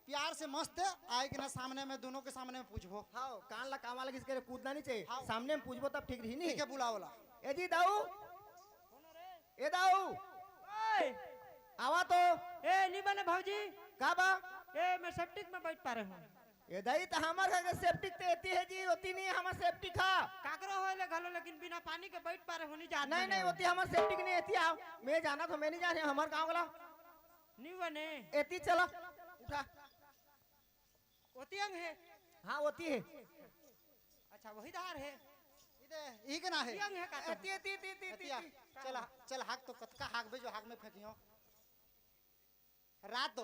प्यार से मस्त आए के ना सामने में, दोनों के सामने में पूछबो। हां, कान ला कान वाला किसी के कूदना नहीं चाहिए। हां। सामने में पूछबो तब ठीक रही नहीं। ठीक है, बुला ओला। ए जी दाऊ, ए दाऊ, ओए! आवा तो। ए, नी बने भौजी। का बा? ए, मैं septic में बैठ पा रहे हूँ। ए दाई, त हमर घर के septic त एती हे जी, ओती नहीं हे हमर septic हा। काकरो होय ले घलो, लेकिन बिना पानी के बैठ पा रहे हो, नहीं जात नहीं, बने नहीं, हो। ओती हमर septic नहीं, एती आओ। मैं जाना तो मैं नहीं जाने, हमर गाँव वाला। नहीं बने। एती चला, उठा। ओती अंग हे। हाँ, ओती हे। अच्छा, वही धार हे। इदे, ई के ना हे। ओती अंग हे का तो? एती, एती, एती, एती, एती आ। एती। चल, चल, हाक तो कतका हाकबे जो हाक में फेंकियो। रात दो।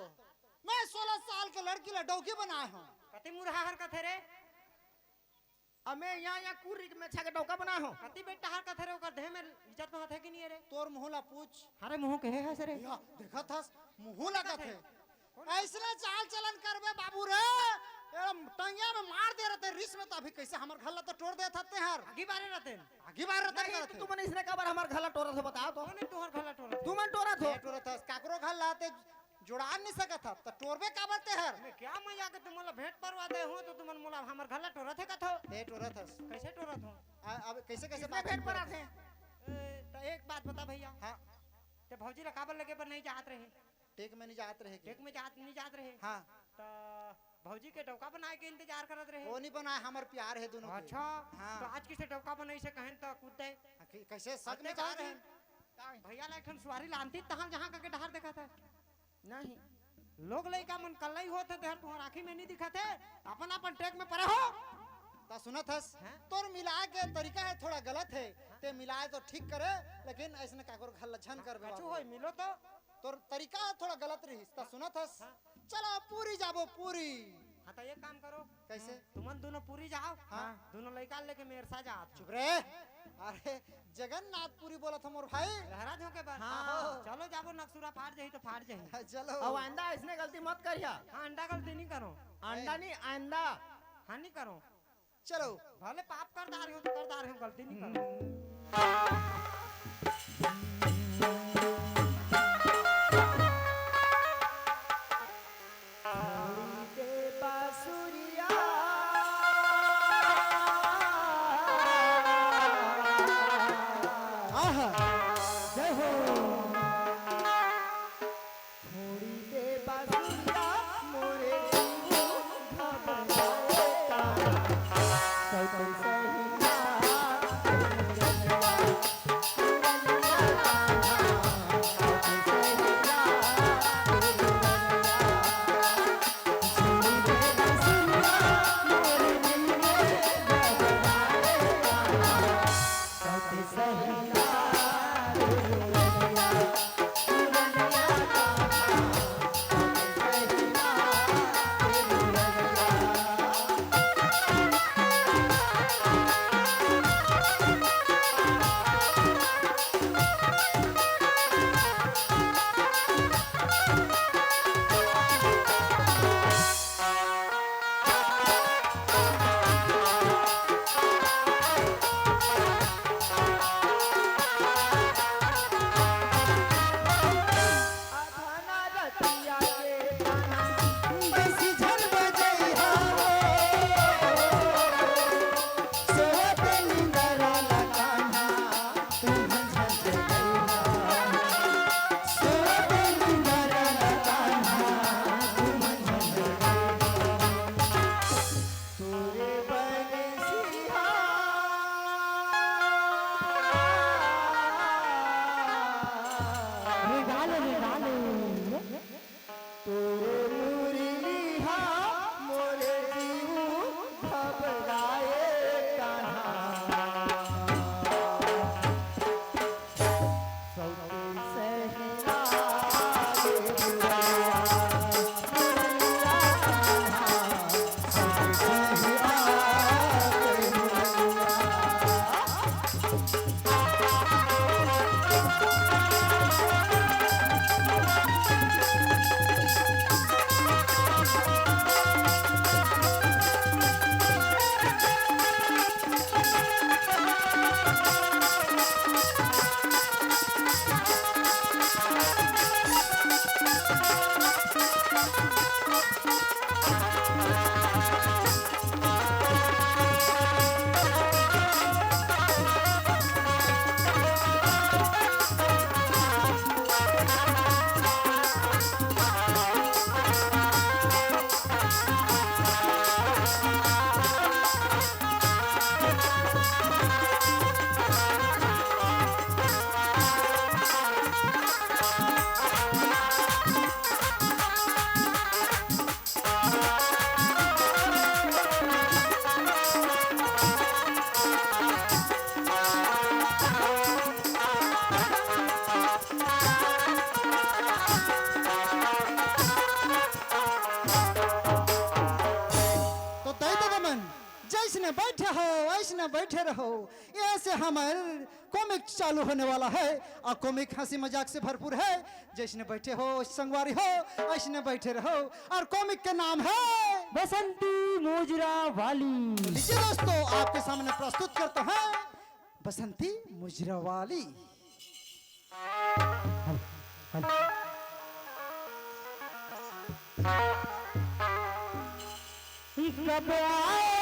मैं सोलह साल के लड़की ला डौकी बनाए हूँ। कति मुरहा हरकत हे रे? अमे यहाँ, यहाँ कुर्री में छा के डौका बनाए हूँ। कति बेटा हरकत हे रे, ओकर देह में इज्जत महत हे कि नहीं हे रे? तोर मुँह ला पूछ। अरे मुँह के हे हस रे? या, देखत हस, मुँह लगत हे। कौन? ऐसने चाल चलन करबे बाबू रे, एकदम टंगिया में मार दे रहते रिस में, तो अभी कैसे हमर घर ला तो टोर देत हते हर। आगी बारे रहते। आगी बार रहते नहीं, करत तो हे। तुमन इसने काबर हमर घर ला टोरत हो, बताओ तो। कौन हे तुहर घर ला टोरत हे? तुमन टोरत हो। ए, टोरत हस, काकरो घर ला ते जोड़ान नहीं सकत हस, त टोरबे काबर ते हर? मैं क्या मजा के तुमन ला भेंट परवा दे हो, तो तुमन मोला हमर घर ला टोरत हे कथो? ते टोरत हस। कैसे टोरत हो? आ, अब कैसे, कैसे इसने बात भेंट करत परत हे? ए, त एक बात बता भैया। हाँ। ते भौजी ला काबर लगे बर नहीं जात रहे? टेक में नहीं जात रहे के? टेक में जात, नहीं जात रहे। हाँ। त भौजी के डौका बनाए के इंतजार करत रहे। वो नहीं बनाए, हमर प्यार हे दोनों के। अच्छा, हाँ। तो आज किसे डौका बनाई से कहेन त कूद दे। हाँ, कि-, कैसे शक अते में जा रहे भौजी, हैं? भैया ला एक ठन सुवारी लानती तहां जहां करके डहार देखा था। नहीं। लोग लइका मन कल्लई होत हे, तेहर तुहर आँखी में नहीं दिखत हे, अपन अपन टेक में परे हो। त सुनत हस, हैं? तोर मिलाए के तरीका हे थोड़ा गलत हे, ते मिलाए तो ठीक करे, लेकिन ऐसने काकर घर ला झन करबे कछु बाबू। होय, मिलो तो। तोर तरीका थोड़ा गलत रहिस, त सुनत हस? हाँ। चलो पूरी जाबो पूरी। हाँ, त एक काम करो। कैसे? तुमन दोनों पूरी जाओ। हाँ। दोनों लइका लेके मेरसा जात हो। चुप रे। अरे, जगन्नाथ पूरी बोलत हो मोर भाई। लहरा झोंके बर। हाँ। चलो जाबो, नकसुरा फाट जाही तो फाट जाही। चलो। अउ आइंदा इसने गलती मत करिया। हाँ, अंडा गलती नहीं करो। अंडा नहीं, आइंदा। हाँ, नहीं करो। चलो। भले पाप कर डारे हो तो कर डारे हो, गलती नहीं करो। छोड़ी दे बांसुरिया। आहा, जय हो। छोड़ी दे बांसुरिया मोरे घबराए का, सौतन सहिया। जैसने बैठे हो, ऐसने बैठे रहो। ये से हमर कॉमिक चालू होने वाला है और कॉमिक हंसी मजाक से भरपूर है। जैसने बैठे हो संगवारी हो, ऐसने बैठे रहो। और कॉमिक के नाम है बसंती मुजरा वाली। तो लीजिए दोस्तों, आपके सामने प्रस्तुत करते हैं बसंती मुजरा वाली। कब आए